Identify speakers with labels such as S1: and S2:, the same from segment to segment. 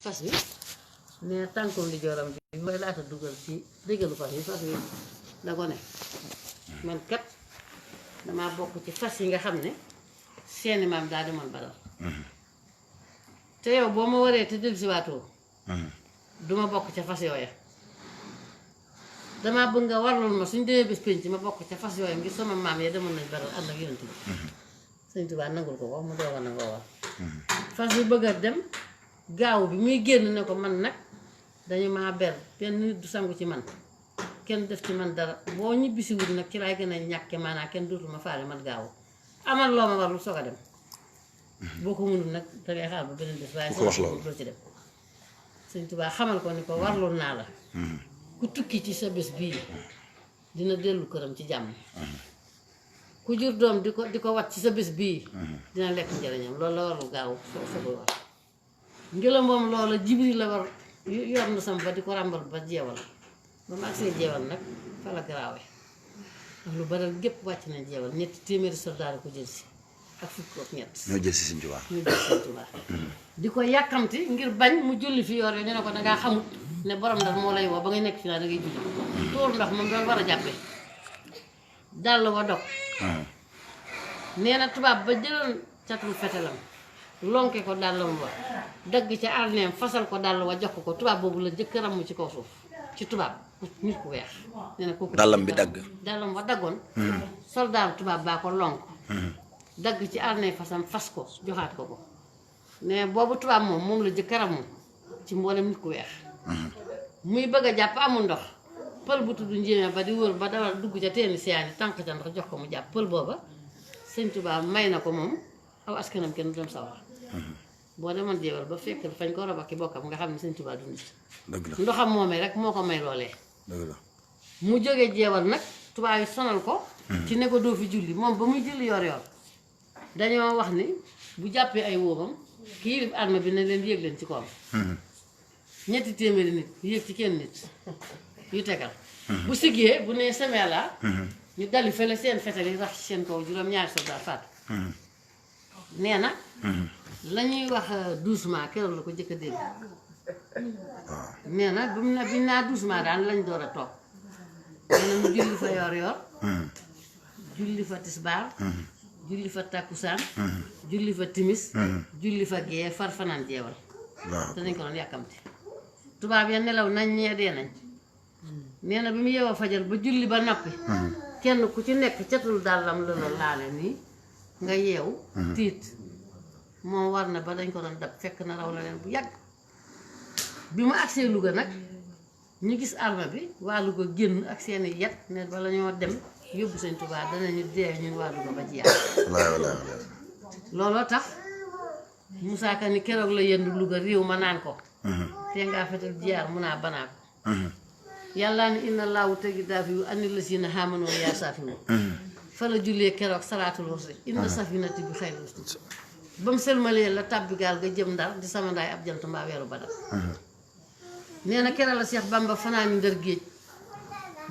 S1: fas wi ne tànkum di joram bi mooy laata dugal ci déggalu fas yi fas wi da ko ne man kat damaa bokk ci fas yi nga xam ne seeni maam daa demoon Badar te yow boo ma waree te dellu si waatoo duma bokk ca fas yooya damaa bëgg nga warlul ma suñ demee bés penc ma bokk ca fas yooya ngir sama maam ya demoon nañ Badar ànd ak yonent bi Sëñ Tuubaa nangul ko wax mu doog a nangoo war fas bi bëgg a dem gaaw bi muy génn ne ko man nag dañu maa ber benn nit du sangu ci man kenn def ci man dara boo ñibbisi wut nag ci laay gën a ñàkke maanaam kenn dootuma faale man gaaw amal loo ma war lu soog a dem boo ko mënul nag dangay xaar ba beneen bés waaye doo ci dem Sëñ Tuubaa xamal ko ni ko warlul naa la ku tukki ci sa bés bii dina dellu këram ci jàmm ku jur doom di ko wat ci sa bés bii dina lekk njëriñam loolu la warul gaaw soo war ngelaw moom loola Jibril la war yor na sam ba di ko ràmbal ba jeewal ba mu agsee jeewal nag fa la garaawe ndax lu baral gépp wàcc na jeewal 300 soldaar ko jël si ak fukk ak ñett
S2: ñoo jël si Sëñ Tuubaa
S1: di ko yàkkamti ngir bañ mu julli fi yor yo ñu ne ko dangaa xamut ne borom ndax moo lay woo ba ngay nekk fi naa da ngay julli tóor ndox moom doon war a jàppe dàll wa dog nee na tubaab ba jëloon catul fetelam lonke ko dàllam wa dagg ca arneem fasal ko dàll wa jox ko tubaab boobu la jëkk ramm ci kaw suuf ci tubaab nit ku weex nee na kooku
S2: dàllam bi dagg
S1: dàllam wa daggoon soldaar tubaab baa ko lonk dagg ci arneem fasam fas ko joxaat ko ne boobu tubaab moom la jëkk ramm ci mboolem nit ku weex muy bëgg a jàpp amul ndox pël bu tudd njéeme ba di wër ba dawal dugg ca teeni siyaani tànk ca ndox jox ko mu jàpp pël booba Sëñ Tuubaa may na ko moom aw askanam kenn du dem sawar boo demoon jeewal ba fekk fañ ko rob ak ki bokkam nga xam ne Sëñ Tuubaa dund ndoxam moomee rek moo ko may loolee mu jógee jeewal nag tubaab yi sonal ko ci ne ko doo fi julli moom ba muy julli yor yor dañoo wax ni bu jàppee ay wóobam kii yilif arme bi ne leen yéeg leen ci koom 300 nit yéeg ci kenn nit yu tegal bu siggee bu nee semeela ñu dali fële seen fetal yi rax ci seen kaw juróom-ñaari soldat faatu nee na la ñuy wax doucement keroog la ko jëkk a dégg nee na bi naa doucement daan lañ door a toog nee na mu julli fa yor yor julli fa tisbaar julli fa takkusaan julli fa timis julli fa gee far fanaan jeewal danañ ko doon yàkkamti tubaab ya nelaw nañ ñee dee nañ nee na bi mu yeewoo fajar ba julli ba noppi kenn ku ci nekk catul dàllam la la laale nii nga yeewu tiit moom war na ba dañ ko doon dab fekk na raw la leen bu yàgg bi mu agsee Louga nag ñu gis arme bi waa Louga génn ak seeni yet ne bala ñoo dem yóbbu Sëñ Tuubaa danañu dee ñun waa Louga ba jeex looloo tax Moussa Ka ni keroog la yendu Louga réew ma naan ko te ngaa fetal jiyaar mun naa banaa ko yàlla ni inna laawu tegi daafi yu andi la si na xaamanoon yaa saafiwu fa la jullee keroog salaatul wursi inna safinati bi xayr wursi ba mu sëlmalee la tàbbi gaal ga jëm Ndar di sama ndaay ab jant mbaa weeru Badar nee na keroog la Seex Bamba fanaani Ndar géej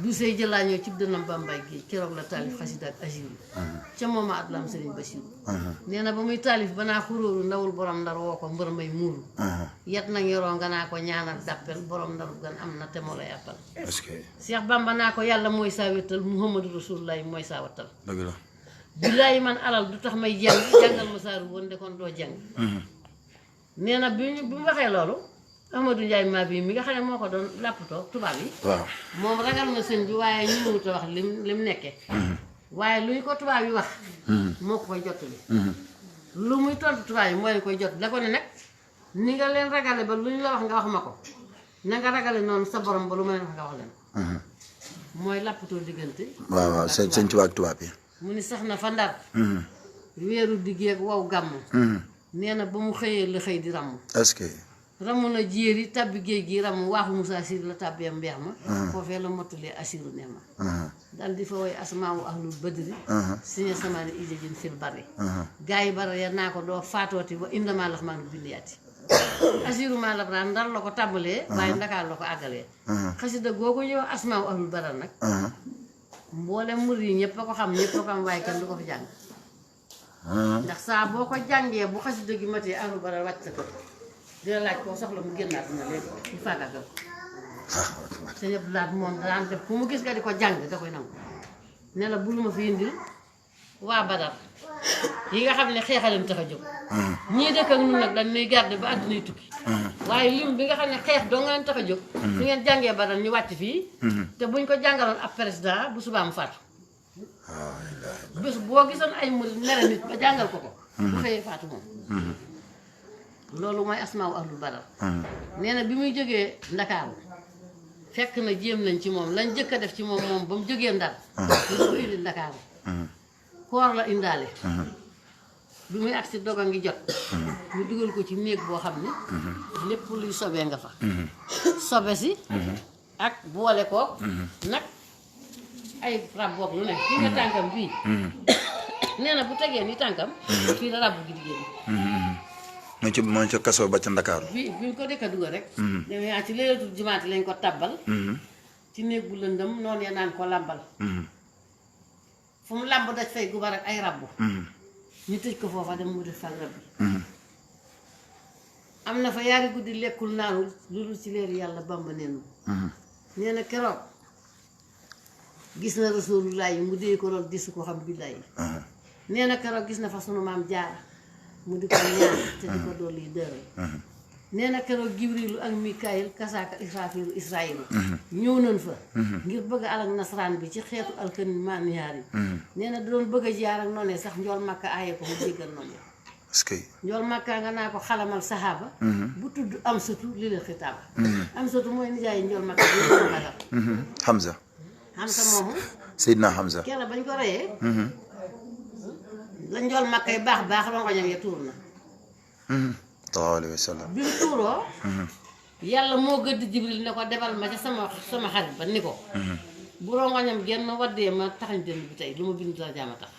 S1: du sey jëlaañoo cib dënam Bambay géej keroog la taalif xasida ak asiru ca mooma at la am Sëriñ Basiru nee na ba muy taalif ba naa xuróoru ndawul borom Ndar woo ko mbër may muuru yet nag yoroo nga naa ko ñaanal dàppel borom Ndaru gan am na te moo lay àppal Seex Bamba naa ko yàlla mooy saa wéttal Muhammadu Rasulullaahi mooy saa wattal billaahi man alal du tax may jàng jàngal ma saaru woon de kon doo jàng nee na bi mu waxee loolu Amadou Ndiaye maa bii mi nga xam ne moo ko doon làppatoo tubaab yi moom ragal na sëñ bi waaye ñu mënut a wax lim nekkee waaye lu ñu ko tubaab yi wax moo ko koy jottali lu muy tontu tubaab yi moo leen koy jot la ko ne nag ni nga leen ragale ba lu ñu la wax nga wax ma ko na nga ragale noonu sa borom ba lu ma leen wax nga wax leen mooy làppatoo diggante
S2: waaw Sëñ Tuubaa ak tubaab yi
S1: mu ni sax na fa Ndar weeru diggeeg wow gàmm nee na ba mu xëyee la xëy di ràmm ramu na jéeri tabbi géej gi ramu waaxu Musaa Siir la tabbee mbeex ma foofee la mottalee asiru ne ma dal di fa woy asmaawu ahlul badri siñe samaani ijajin fil bari gaa yi bara ya naa ko doo faatooti wa indama laxmaanu bindiyaati asiru maa labraan Ndar la ko tàmbalee waaye Ndakaar la ko àggalee xasida googu ñëw asmaawu ahlul badar nag mboolem murid yi ñëpp a ko xam ñëpp a ko am waaye kenn du ko fi jàng ndax saa boo ko jàngee bu xasida gi matee ahlul badar wàcc sa kër dina laaj koo soxla mu génnaat na léegi ñu faagaagal sëñ Abdou Lahad moom daan def ku mu gis nga di ko jàng da koy nangu ne la bul ma fi indil waa Badar yi nga xam ne xeexaleen tax a jóg ñii dëkk ak ñun nag dañ nuy garder ba àddunay tukki waaye lim bi nga xam ne xeex doo nga leen tax a jóg su ngeen jàngee Badar ñu wàcc fii te buñ ko jàngaloon ab président bu subaa mu faatu bés boo gisoon ay mu nere nit ba jàngal ko bu xëyee faatu moom loolu mooy asmaawu ahlu Badar nee na bi muy jógee Ndakaaru fekk na jéem nañ ci moom lañ jëkk a def ci moom ba mu jógee Ndar ñu ko indi Ndakaaru koor la indaale bi muy agsi doga ngi jot ñu dugal ko ci néeg boo xam ne lépp luy sobee nga fa sobe si ak boole kook nag ay rab boog lu ne fii nga tànkam bii nee na bu tegee ni tànkam fii la rab gi di génn
S2: mooy ca kaso ba ca Ndakaaru
S1: bi ñu ko dëkk a dugal rek demee ci leelatul jumaati lañ ko tabbal ci néeg bu lëndëm noonu ya naan ko làmbal fu mu làmb daj fay gubar ak ay rabbu ñu tëj ko foofa dem mu def fag rab bi am na fa yaari guddi lekkul naanul lu dul ci leer yàlla Bamba neenu nee na keroog gis na rasulullah yi mu dee ko lool disu ko xam billaay nee na keroog gis na fa sunu maam Jaara mu di ko ñaan te di ko dolli dëral nee na keroog Jibrilu ak Mikaayil kasaaka Israafilu Israayilu ñëw nañ fa ngir bëgg a alak nasaraan bi ci xeetu alkani maniyaar yi nee na da doon bëgg a jaar ak noonee sax njool Makka aaye ko mu jéggal noonu
S2: est-ce que
S1: njool Makka nga naa ko xalamal saxaaba bu tudd am satu li la xitaab am satu mooy nijaayi njool Makka bi ragal
S2: Hamza
S1: moomu
S2: Seydina Hamza
S1: keroog bañ ko reyee la njool Makka yi baax rongoñam ya tuur na
S2: sallallahu alayhi wa sallam
S1: bi mu tuuroo yàlla moo gëdd Jibril ne ko defal ma ca sama xarit ba ni ko bu rongoñam genn waddee ma taxañ dënn bi tey lu ma bind la jaama tax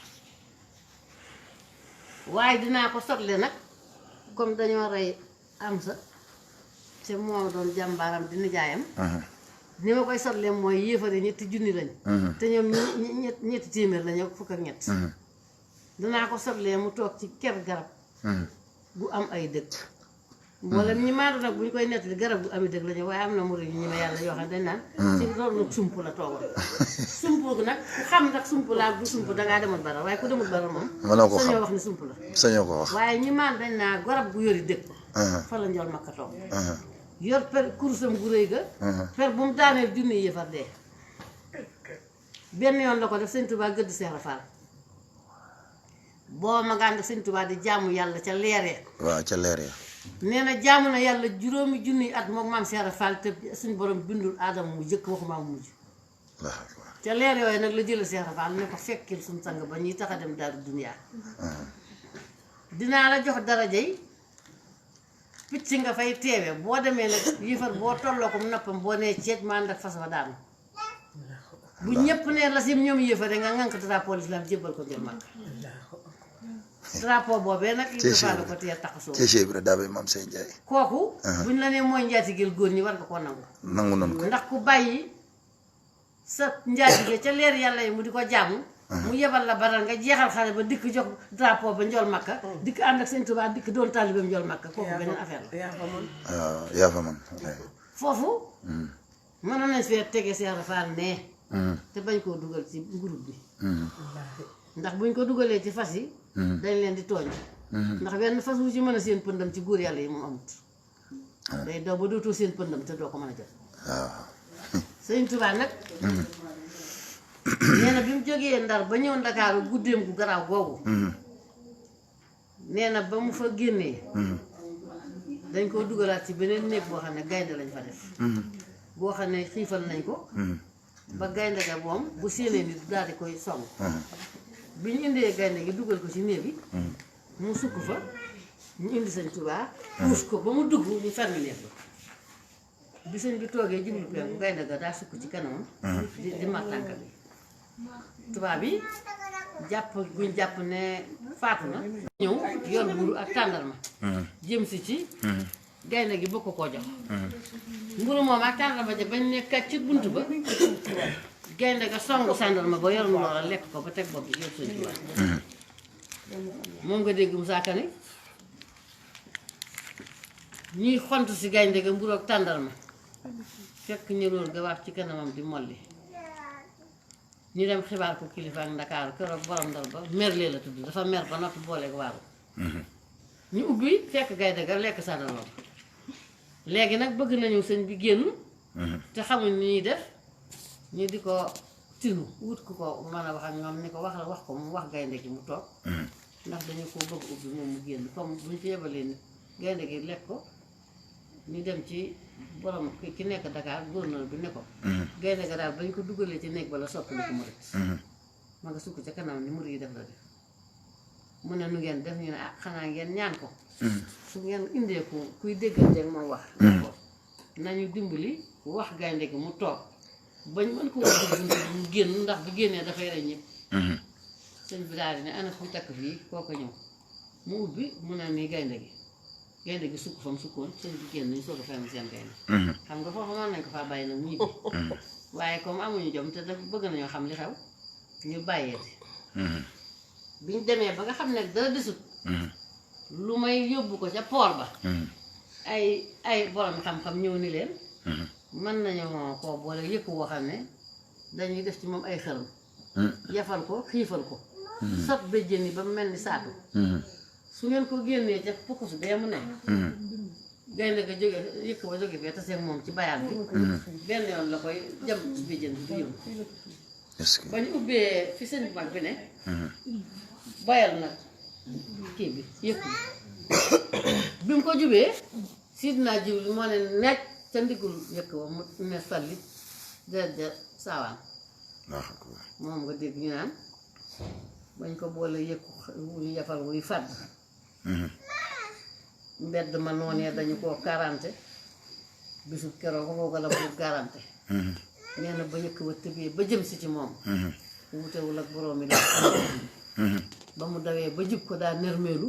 S1: waaye dinaa ko sotle nag comme dañoo rey am sa te moo doon jàmbaaram di nijaayam ni ma koy sotle mooy yéefare ñetti junni lañ te ñoom ñetti téeméer lañu fukk ak ñett dinaa ko sotlee mu toog ci ker garab gu am ay dëkk mboolem ñi maandu nag bu ñu koy nettali garab gu am ay dëkk lañu waaye am na murid ñi ma yàlla yoo xam ne dañ naan ci loolu sump la toogoon sump nag ku xam nag sump laa du sump dangaa demoon bara waaye ku demul bara moom sañoo wax ni sump la
S2: sañoo ko wax
S1: waaye ñi maan dañ naa garab gu yori dëkk fa la njool Makka toog yor per kurusam gu rëy ga per bu mu daaneel junni yëfar dee benn yoon la ko def sëñ Tuubaa gëdd Seex Faal boo ma ngaan sëñ Tuubaa di jaamu yàlla ca leeree
S2: waaw ca leer ya
S1: nee na jaamu na yàlla juróomi junni at moom maam Seex Faal te suñ borom bindul aadama mu jëkk waxuma mu mujj ca leer yooyu nag la jël Seex Faal ne ko fekkil suñ sang ba ñuy tax a dem daaru duniyaa dinaa la jox darajay picc nga fay teewe boo demee nag yëfar boo tolloo ko mu noppam boo nee ceej ma ànd ak fas wa daanu bu ñëpp ne la sim ñoom yëfare nga ngànk drapeau l'islam jébbal ko njël Makka drapeau boobee nag li la ko téye taxasoo
S2: Cheikh Ibra daa bay maam Sey Njaay
S1: kooku buñ la nee mooy njaatigeel góor ñi war nga koo nangu
S2: nan ko
S1: ndax ku bàyyi sa njaatige ca leer yàlla yi mu di ko jaamu mu yebal la baral nga jeexal xale ba dikk jox drapeau ba njool Makka dikk ànd ak sëñ Tuubaa dikk doon taalibeem njool Makka kooku beneen affaire la
S2: yaa fa man
S1: foofu mënoon nañ fee tege Seex Faal nee te bañ koo dugal ci groupe bi ndax buñ ko dugalee ci fas yi dañ leen di tooñ ndax wenn fas wu ci mën a seen pëndam ci góor yàlla yi moom amut day daw ba dootoo seen pëndam te doo ko mën a jot sëñ Tuubaa nag nee na bi mu jógee Ndar ba ñëw Ndakaaru guddeem gu garaaw googu nee na ba mu fa génnee dañ koo dugalaat ci beneen néeg boo xam ne gaynde lañ fa def boo xam ne xiifal nañ ko ba gaynde ga moom bu séenee nit daal di koy song bi ñu indee gaynde gi dugal ko ci néeg bi mu sukk fa ñu indi sëñ Tuubaa puus ko ba mu dugg ñu fermi néeg ba bi sëñ bi toogee jublu penku gaynde ga daa sukk ci kanamam di mag tànk bi tubaab bi jàpp guñ jàpp ne faatu na ñëw yor mburu ak tàndarma jëm si ci gaynde gi bëgg koo jox mburu moom ak tàndarma ja bañ nekkat ci bunt ba gaynde ga songu sàndarma ba yor loola lekk ko ba teg bopp bi yor sëñ Tuubaa moom nga dégg Musaa Ka ni ñuy xontu si gaynde ga mburoog tàndarma fekk ñërool ga waaf ci kanamam di molli ñu dem xibaar ko kilifa ak Ndakaaru keroog borom Ndar ba merlee la tudd dafa mer ba noppi booleeg waaru ñu ubbi fekk gaynde ga lekk sàndaloon léegi nag bëgg nañu sëñ bi génn te xamuñ ni ñuy def ñu di ko tinu wut ku ko mën a wax ak ñoom ni ko wax ko mu wax gaynde gi mu toog ndax dañu ko bëgg ubbi moom mu génn comme buñ ci yebalee nit gaynde gi lekk ko ñu dem ci borom ki nekk Dakar gouverneur bi ne ko gaynde ga daal bañ ko dugalee ci néeg ba la soppali ko murit ma nga sukk ca kanam ni murit yi def la def mu ne nu ngeen def ñu ne ah xanaa ngeen ñaan ko su ngeen indee ko kuy dégganteeg moom wax nañu dimbali wax gaynde gi mu toog bañ mën ko wax buntu bi mu génn ndax bu génnee dafay rey ñëpp sëñ bi daal di ne ana fu takk fii kooko ñëw mu ubbi mu ne nii gaynde gi sukk fa mu sukkoon sëñ bi génn ñu soog a fenn seen gaynde xam nga foofu mën nañ ko faa bàyyi nag mu ñibbi waaye comme amuñu jom te daf bëgg nañoo xam li xew ñu bàyyeeti biñ demee ba nga xam ne dara desut lu may yóbbu ko ca poor ba ay borom xam-xam ñëw ni leen mën nañoo koo boole yëkk woo xam ne dañuy def ci moom ay xërëm yafal ko xiifal ko sot béjjén yi ba mu mel ni saatu su ngeen ko génnee ca pukus bee mu ne gaynde ga jóge yëkk ba jóge fee taseeg moom ci bayaan bi benn yoon la koy jam ci béjjén bi du yëngu ba ñu ubbee fi sëñ bu mag bi ne bayal nag kii bi yëkk bi mu ko jubee Sidna Jibril moo ne nekk ca ndiggul yëkk ba mu ne sallit ja saawaan moom nga dégg ñu naan bañ ko boole yëkku wuy yafal wuy fàdd mbedd ma noonee dañu koo karante bisu keroog foofu la bu garante nee na ba yëkk ba tëbee ba jëm si ci moom wutewul ak borom mi daal ba mu dawee ba jub ko daa nermeelu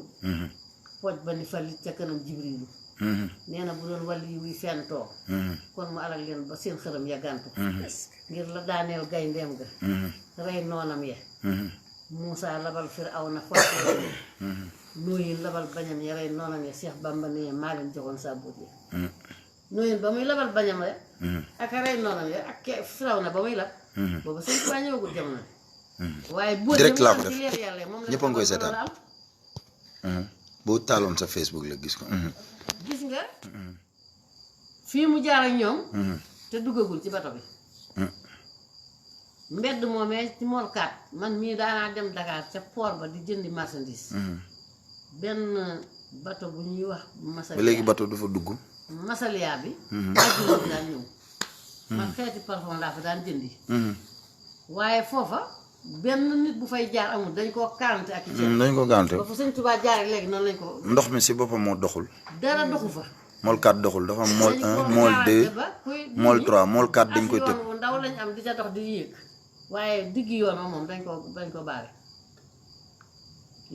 S1: pooj ba ni falit ca kanam Jibrilu nee na bu doon wàll yi wuy fentoo kon mu alal leen ba seen xërëm ya gàntu ngir la daaneel gayndeem ga rey noonam ya Muusaa labal Firawna force Nooyin labal bañam ya rey noonam ya Seex Bàmba ne maa leen joxoon saa buut ya Nooyin ba muy labal bañam ya ak rey noonam ya ak Firawna ba muy lab booba sëñ Tuubaa ñëwagul jamono waaye boo
S2: direct laa ko def
S1: yàlla moom la
S2: ñëpp a ngi koy seetaan boo taaloon sa Facebook la gis ko
S1: gis nga fii mu jaar ak ñoom te duggagul ci bato bi mbedd moomee ci molkaat man mii daanaa dem Dakar ca port ba di jëndi marchandise benn bato bu ñuy wax Masaliya
S2: ba léegi bato du fa dugg
S1: Masaliya bi àjjuma bi daan ñëw man xeeti parfum laa fa daan jëndi waaye foofa benn nit bu fay jaar amul dañ koo kaante ak i ceeb
S2: dañ ko gaante
S1: ba fa sëñ Tuubaa jaar léegi noonu lañ ko
S2: ndox mi si boppam moo doxul
S1: dara doxu fa
S2: mool 4 doxul dafa mool 1 mool 2 mool 3 mool 4 dañ koy tëj
S1: yoon wu ndaw lañ am di ca dox di yéeg waaye diggi yoon ma moom dañ ko baare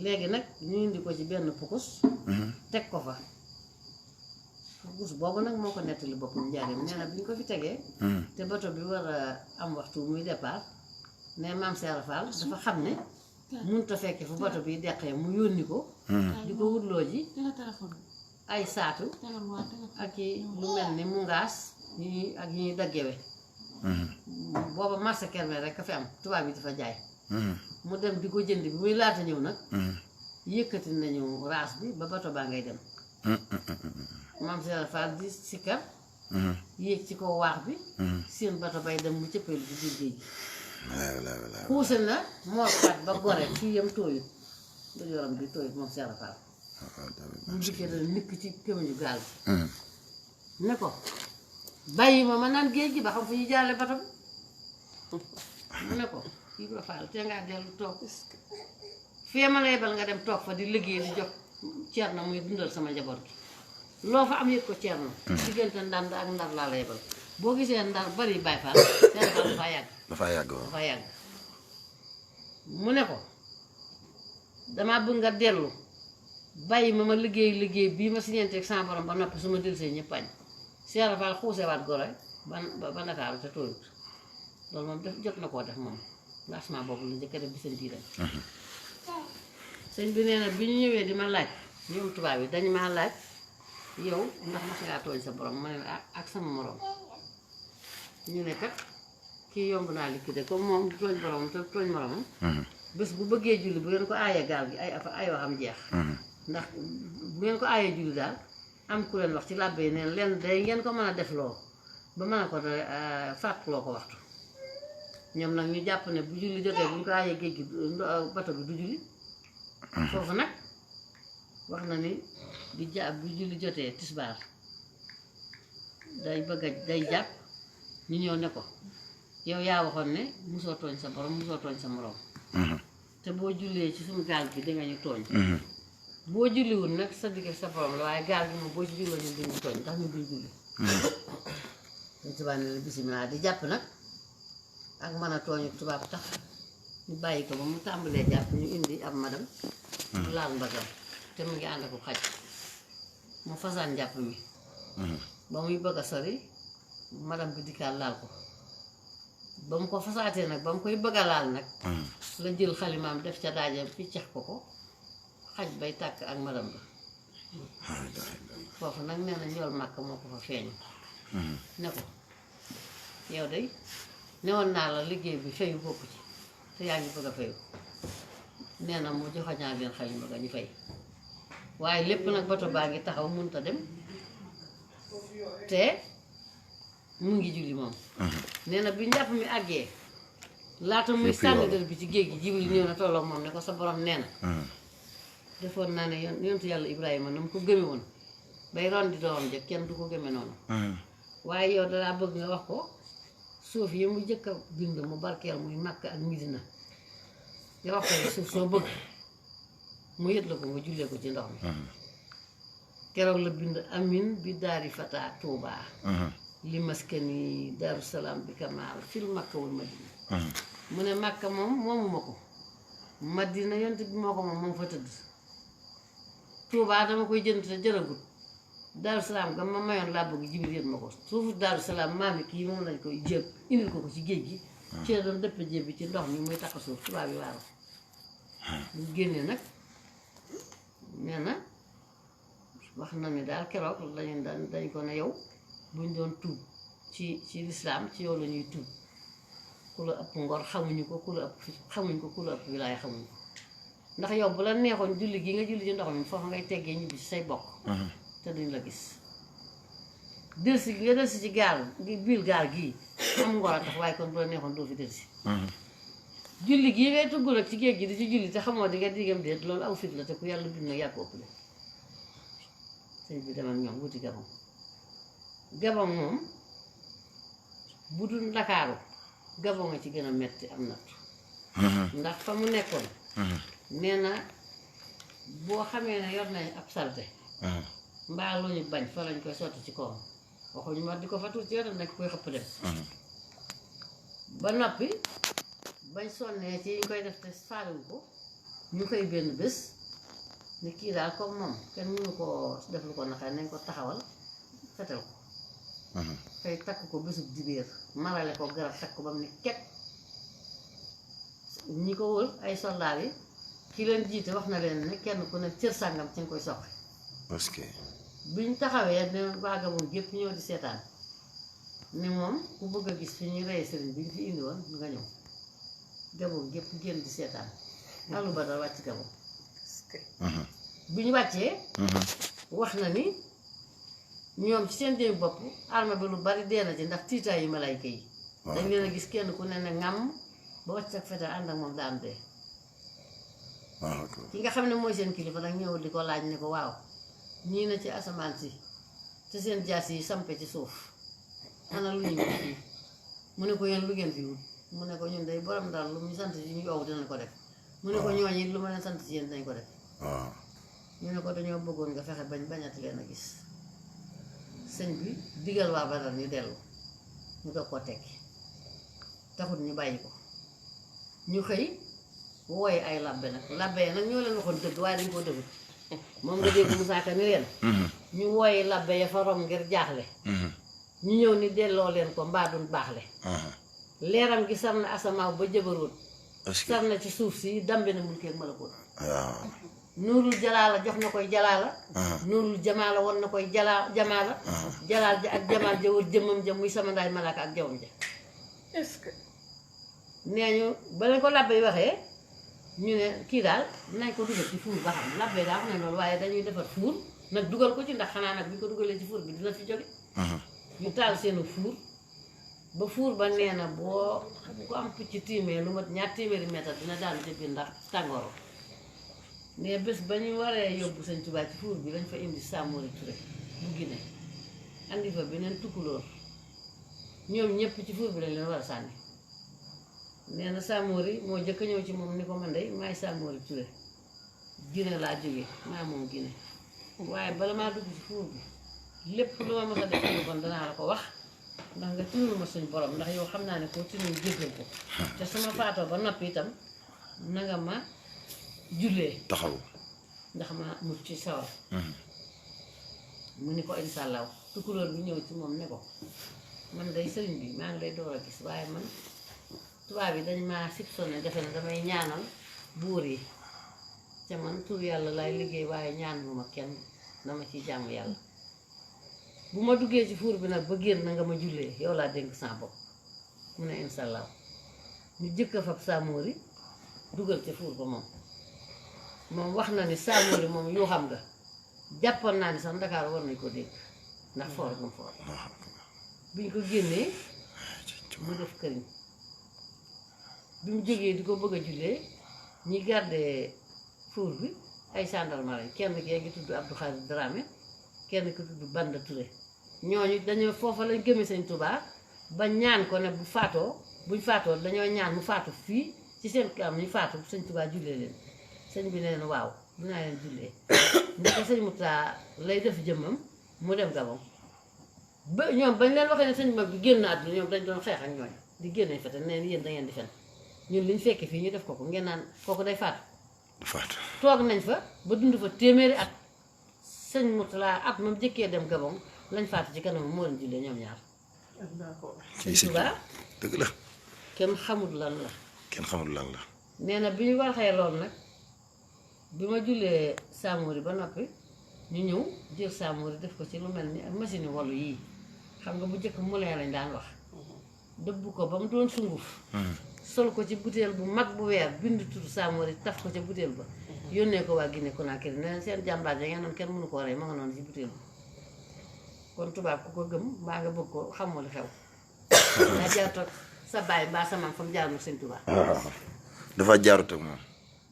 S1: léegi nag ñu indi ko ci benn pukus teg ko fa pukus boobu nag moo ko nettali boppam njaarim nee na bi ñu ko fi tegee te bato bi war a am waxtu muy départ ne maam Seera Fall dafa xam ne mënut a fekke fu bato bi deqee mu yónni ko di ko wutloo ji ay saatu ak yi lu mel ni mungaas yi ak yi ñuy daggewe booba marché Kermel rek ka fi am tubaab yi dafa jaay mu dem di ko jënd bi muy laata ñëw nag yëkkati nañu raas bi ba bato baa ngay dem maam Seera Fall di sikkar yéeg ci kaw waax bi seen bato bay dem mu cëppeelu ci biir géej gi xuuse na moolkat ba gore fii yam tooyut da yoram bi tooyut moom Seera Fall mu dikkee dana nikk ci kémañu gaal bi ne ko bàyyi ma naan géej gi ba xam fu ñu jaarale bato bi mu ne ko Ibra Fall te ngaa dellu toog fee ma la yebal nga dem toog fa di liggéey di jox Cerno muy dundal sama njaboot gi loo fa am yëg ko Cerno diggante Ndand ak Ndar laa la yebal boo gisee Ndar bari Baay Faal Seera Fall dafaa yàgg mu ne ko damaa bëgg nga dellu bàyyi ma liggéey bii ma siñeenteeg sama borom ba noppi su ma dellusee ñëpp añ Seera Fall xuusewaat gore ba Ndakaaru te tooyut loolu moom def jot na koo def moom lancement boobu la njëkk a def bi sëñ bii dem sëñ bi nee na bi ñu ñëwee di ma laaj ñoom tubaab yi dañu maa laaj yow ndax mas ngaa tooñ sa borom ma ne ak sama morom ñu ne kat kii yomb naa liquider comme moom tooñ borom te tooñ moromam bés bu bëggee julli bu ngeen ko aayee gaal gi ay waxam jeex ndax bu ngeen ko aayee julli daal am ku leen wax ci làbbe yi neen leen day ngeen ko mën a def loo ba mën a ko fàttaloo ko waxtu ñoom nag ñu jàpp ne bu julli jotee bu ñu ko aayee géej gi bato bi du julli foofu nag wax na ni bu julli jotee tisbaar day jàpp ñu ñëw ne ko yow yaa waxoon ne musoo tooñ sa borom musoo tooñ sa morom te boo jullee ci suñu gaal gi danga ñu tooñ boo julliwul nag sa digg sa borom la waaye gaal gi moom boo ci julloo ñu duñu tooñ ndax ñu duñ julli dañ tubaab ne la bisimilah di jàpp nag ak mën a tooñu tubaab tax ñu bàyyi ko ba mu tàmbalee jàpp ñu indi ab madam laal mbagam te mu ngi ànd ak xaj mu fasaan njàpp mi ba muy bëgg a sori madam bi dikkaat laal ko ba mu ko fasaatee nag ba mu koy bëgg a laal nag la jël xalimaam def ca daajam piccax ko xaj bay tàkk ak madam ba foofu nag nee na njool màkk moo ko fa feeñu ne ko yow day newoon naa la liggéey bi fayu bokku ci te yaa ngi bëgg a fayu nee na mu joxoñaa leen xalima ga ñu fay waaye lépp nag bato baa ngi taxaw mënut a dem te mu ngi julli moom nee na bi njàpp mi àggee laata muy sànni dër bi ci géej gi Jibril ñëw na tolloog moom ne ko sa borom nee na defoon naa ne yontu yàlla Ibrahima na mu ko gëme woon bay ron di doomam ja kenn du ko gëme noonu waaye yow dalaa bëgg nga wax ko suuf yi mu jëkk a bind mu barkeel muy Makka ak Medina nga wax ko suuf soo bëgg mu yët la ko nga jullee ko ci ndox mi keroog la bind amin bi daari fata Tuuba li maskani Daaru Salaam bi kamaal fil Makka wal Madina mu ne Makka moom moomuma ko Madina yont bi moo ko moom fa tëdd Tuuba dama koy jënd te jëragut Daaru Salaam ga ma mayoon laa bëgg Jibril yët ma ko suufu Daaru Salaam maami kii moom lañ koy jéb indil ko ci géej gi ci la doon dëpp jéb bi ci ndox mi muy takk suuf tubaab yi waaru ñu génnee nag nee na wax na ni daal keroog dañ ko ne yow buñ doon tuub ci lislaam ci yow la ñuy tuub ku la ëpp ngor xamuñu ko ku la ëpp xamuñ ko ku la ëpp wilaay xamuñ ko ndax yow bu la neexoon julli gi nga julli ci ndox mi foofu ngay teggee ñibbi ci say bokk te duñ la gis delsi gi nga delsi ci gaal biir gaal gii am ngor a tax waaye kon bu la neexoon doo fi delsi julli gii ngay tugg nag ci géej gi di ci julli te xamoo di nga diggam déet loolu aw fit la te ku yàlla bind nag yàgg ko ëppale sëñ bi dem ak ñoom wuti Gabon Gabon moom bu dul Ndakaaru Gabon nga ci gën a metti am nattu ndax fa mu nekkoon nee na boo xamee ne yor nañ ab salte mbaa lu ñu bañ fa lañ koy sotti ci kawam waxuñu ma di ko fa tuuti yoon nag koy xëpp dem ba noppi bañ sonnee ci ñu koy def te faalewu ko ñu koy benn bés ni kii daal comme moom kenn mënu koo def lu ko naqar nañ ko taxawal fetal ko tey takk ko bésub dibéer marale ko garab takk ko ba mu ne ket ñi ko wër ay soldaar yi ki leen jiite wax na leen ne kenn ku ne cër sàngam ci nga koy soqi
S2: parce que
S1: biñ taxawee ne waa Gabon gépp ñëw di seetaan ni moom ku bëgg a gis fi ñuy rey sëriñ bi ñu fi indi woon nga ñëw Gabon gépp génn di seetaan alu ba dal wàcc Gabon bi ñu wàccee wax na ni ñoom ci seen démb bopp arme bi lu bari dee na ci ndax tiitaay yi malayka yi dañ leen a gis kenn ku ne ne ŋàmm ba wàcc ak fetal ànd ak moom daan dee ki nga xam ne mooy seen kilifa nag ñëw di ko laaj ne ko waaw ñii na ci asamaan si te seen jaas yi sampe ci suuf ana lu ñuy wut fii mu ne ko yéen lu ngeen fi wut mu ne ko ñun day borom daal lu mu sant ci ñu yow dinañ ko def mu ne ko ñooñi lu ma leen sant ci yéen dinañ ko def ñu ne ko dañoo bëggoon nga fexe bañati leen a gis sëñ bi digal waa Badar ñu dellu ñu doog koo tekki taxut ñu bàyyi ko ñu xëy wooye ay labbe nag labbe nag ñoo leen waxoon dëgg waaye dañ koo dëggut moom nga dégg Moussa Ka ni leen ñu wooye labbe ya fa rom ngir jaaxle ñu ñëw ni delloo leen ko mbaa duñ baaxle leeram gi sar na asamaaw ba jëbaroot sar na ci suuf si dambe na mulkeeg malakoot nuurul jalaala jox na koy jalaala nuurul jamaala won na koy jamaala jalaal ja ak jamaal ja wër jëmmam ja muy sama ndaay malaaka ak jawam ja
S3: est-ce que
S1: nee ñu ba leen ko labbe yi waxee ñu ne kii daal nañ ko dugal ci fuur ba xam labbe daa xam ne loolu waaye dañuy defar fuur nag dugal ko ci ndax xanaa nag bu ñu ko dugalee ci fuur bi dina fi jóge ñu taal seenu fuur ba fuur ba nee na boo ko am picc tiimee lu mat 2 téeméeri mètre dina daanu ci biir ndax tàngooro mais bés ba ñu waree yóbbu Sëñ Tuubaa ci fuur bi lañ fa indi Samori Touré bu Guinée andi fa beneen tukkulóor ñoom ñëpp ci fuur bi lañ leen war a sànni nee na Samori moo jëkk ñëw ci moom ni ko man de maay Samori Touré Guinée laa jóge maa moom Guinée waaye bala maa dugg ci fuur bi lépp lu ma mës a def lu bon danaa la ko wax ndax nga tinul ma suñ borom ndax yow xam naa ne koo tinul jéggal ko te sama faatoo ba noppi itam nanga ma jullee
S2: taxaw
S1: ndax ma mucc ci sawar mu ni ko insha Allah tukkulóor bi ñëw ci moom ne ko man day sëriñ bi maa ngi lay door a gis waaye man tubaab yi dañ maa soupçonné defe ne damay ñaanal buur yi te man tur yàlla laay liggéey waaye ñaan bu ma kenn dama ciy jàmm yàlla bu ma duggee ci fuur bi nag ba génn na nga ma jullee yow laa dénk sa bopp mu ne insha Allah ñu jëkk a fab Samori dugal ci fuur ba moom wax na ni Samori moom yoo xam nga jàppoon naa ni sax Ndakaar war nañ ko dégg ndax foor gum foor biñ ko génnee mu def këriñ bi mu jógee di ko bëgg a jullee ñi garde fuur bi ay gendarme lañ kenn kee ngi tudd Abdou Khadir Dramé kenn ki tudd Banda Touré ñooñu dañoo foofa lañ gëmee Sëñ Tuubaa ba ñaan ko ne buñ faatoo dañoo ñaan mu faatu fii ci seen am ñu faatu Sëñ Tuubaa jullee leen sëñ bi ne leen waaw dinaa leen jullee ndeke sëñ Moussa lay def jëmmam mu dem Gabon ba ñoom bañ leen waxee ne sëñ mag bi génn àdduna ñoom dañ doon xeex ak ñooñu di génne fete neen yéen da ngeen di fen ñun liñ fekke fii ñu def ko ngeen naan kooku day faatu toog nañ fa ba dund fa téeméeri at sëñ Moussa at moom jëkkee dem Gabon lañ faatu ci kanam moo leen jullee ñoom ñaar Sëñ Tuubaa
S2: dëgg la
S1: kenn xamul lan la nee na bi ñu waxee loolu nag bi ma jullee Samori ba noppi ñu ñëw jël Samori def ko ci lu mel ni ak machine wolu yii xam nga bu njëkk moulin lañ daan wax dëbb ko ba mu doon sunguf sol ko ci butéel bu mag bu weer bind tudd Samori taf ko ca butéel ba yónnee ko waa Guinée Conakry ne leen seen jàmbaar ja ngeen noonu kenn mënu koo rey ma nga noonu ci butéel ba kon tubaab ku ko gëm mbaa nga bëgg ko xamoo li xew daa jaarut ak sa baay mbaa sa maam fa mu jaar mu Sëñ Tuubaa
S2: dafa jaarut ak moom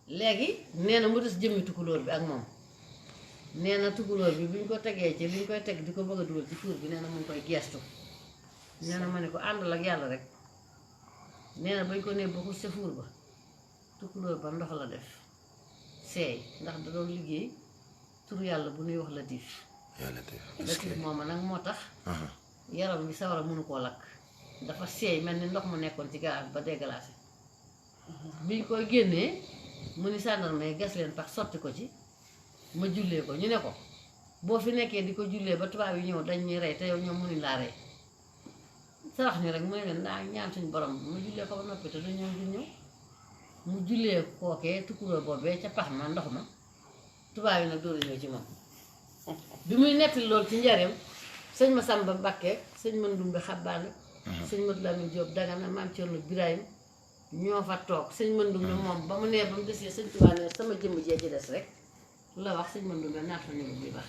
S1: léegi nee na mu des jëmmi tukkulóor bi ak moom nee na tukkulóor bi bu ñu ko tegee ci li ñu koy teg di ko bëgg a dugal ci fuur bi nee na mu ngi koy geestu nee na ma ne ko àndal ak yàlla rek nee na bañ ko nee ba xus ca fuur ba tukkulóor ba ndox la def seey ndax da doon liggéey tur yàlla bu ñuy wax Latif Latif moom nag moo tax yaram bi sawara mënu koo lakk dafa seey mel ni ndox mu nekkoon ci galaas ba déglacé biñ koy génnee mu ni sàndarma gas leen pax sotti ko ci ma jullee ko ñu ne ko boo fi nekkee di ko jullee ba tubaab yi ñëw dañ ñuy rey te yow ñoom mënuñ laa rey sarax ñu rek mu ne leen naa ñaan suñu borom ma jullee ko ba noppi te dañoo du ñëw mu jullee kookee tukkulóor boobee ca pax ma ndox ma tubaab yi nag dóoru ñëw ci moom bi muy nettali loolu ci njareem sëñ Masamba Mbakke sëñ Mandumbe Xabbaane sëñ Modou Lamine Diop Dagana maam Cerno Birahim ñoo fa toog sëñ Mandumbe moom ba mu nee ba mu desee sëñ Tuubaa ne sama jëmm jee ci des rek la wax sëñ Mandumbe naat fa ñëw bi baax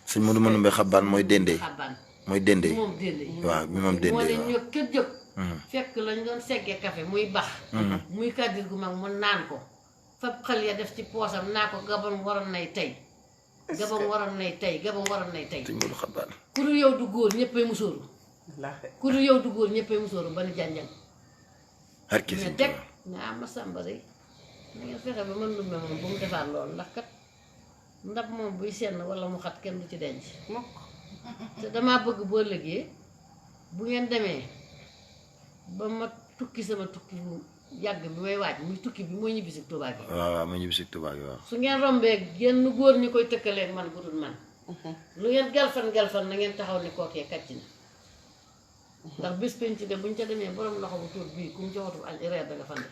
S2: sëñ Modou Mandumbe Xabbaan mooy dendee
S1: Xabbaan
S2: mooy dendee
S1: moom dendee
S2: waaw mi moom dendee
S1: moo ne
S2: waaw
S1: ñoo kër jóg fekk lañ doon seggee café muy bax muy kàddir gu mag mu naan ko fab xel ya def ci poosam naa ko Gabon waroon nay tey Gabon waroon nay tey Gabon waroon nay tey
S2: sëñ Modou Xabbaan
S1: ku dul yow du góor ñëppay musóoru ku dul yow du góor ñëppay musóoru ba ni janjang
S2: harki
S1: ne
S2: sëñ
S1: teg
S2: Tuubaa
S1: ne am ma sàmba de na ngeen fexe ba mën lumbe moom bu mu defaat loolu ndax kat ndab moom buy senn wala mu xat kenn du ci denc te damaa bëgg boo ëllëgee bu ngeen demee ba ma tukki sama tukki bu yàgg bi may waaj muy tukki bi mooy ñibbisi Tuubaa gi
S2: waaw waaw ma ñibbi si Tuubaa gi waaw
S1: su ngeen rombee genn góor ñi koy tëkkaleeg man gudul man lu ngeen galfan na ngeen taxaw ne kookee kàcc na ndax bés penc de buñ ca demee borom loxo bu tuut bii ku mu joxatu añ reer da nga fa ne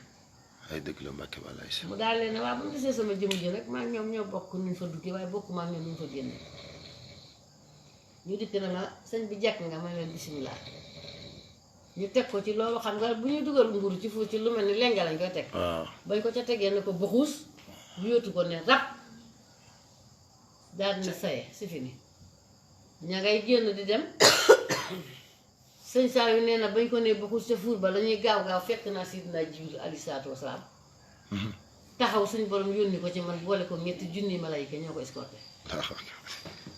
S2: ay dëgg la Mbàkke Balaay sa
S1: mu daal leen ne waaw bu ñu gisee sama jëmm ji nag maa ñoom ñoo bokk nuñ fa duggee waaye bokk maa ñoom nuñ fa génne ñu dikk na ma sëñ bi jekk nga ma leen bisimilah ñu teg ko ci loolu xam nga bu ñuy dugal mburu ci fu ci lu mel ni lenga lañ koy teg
S2: waaw
S1: bañ ko ca tegee ne ko buxuus yóotu ko ne rab daal dina saye si fini ña ngay génn di dem sëñ saa yu nee na bañ ko ne buxuus ca fuur ba lañuy gaaw gaaw fekk naa Sidina Jibril alayhi salaatu wasalaam taxaw suñ borom yónni ko ci man boole ko ñetti junni malayka ñoo ko escorté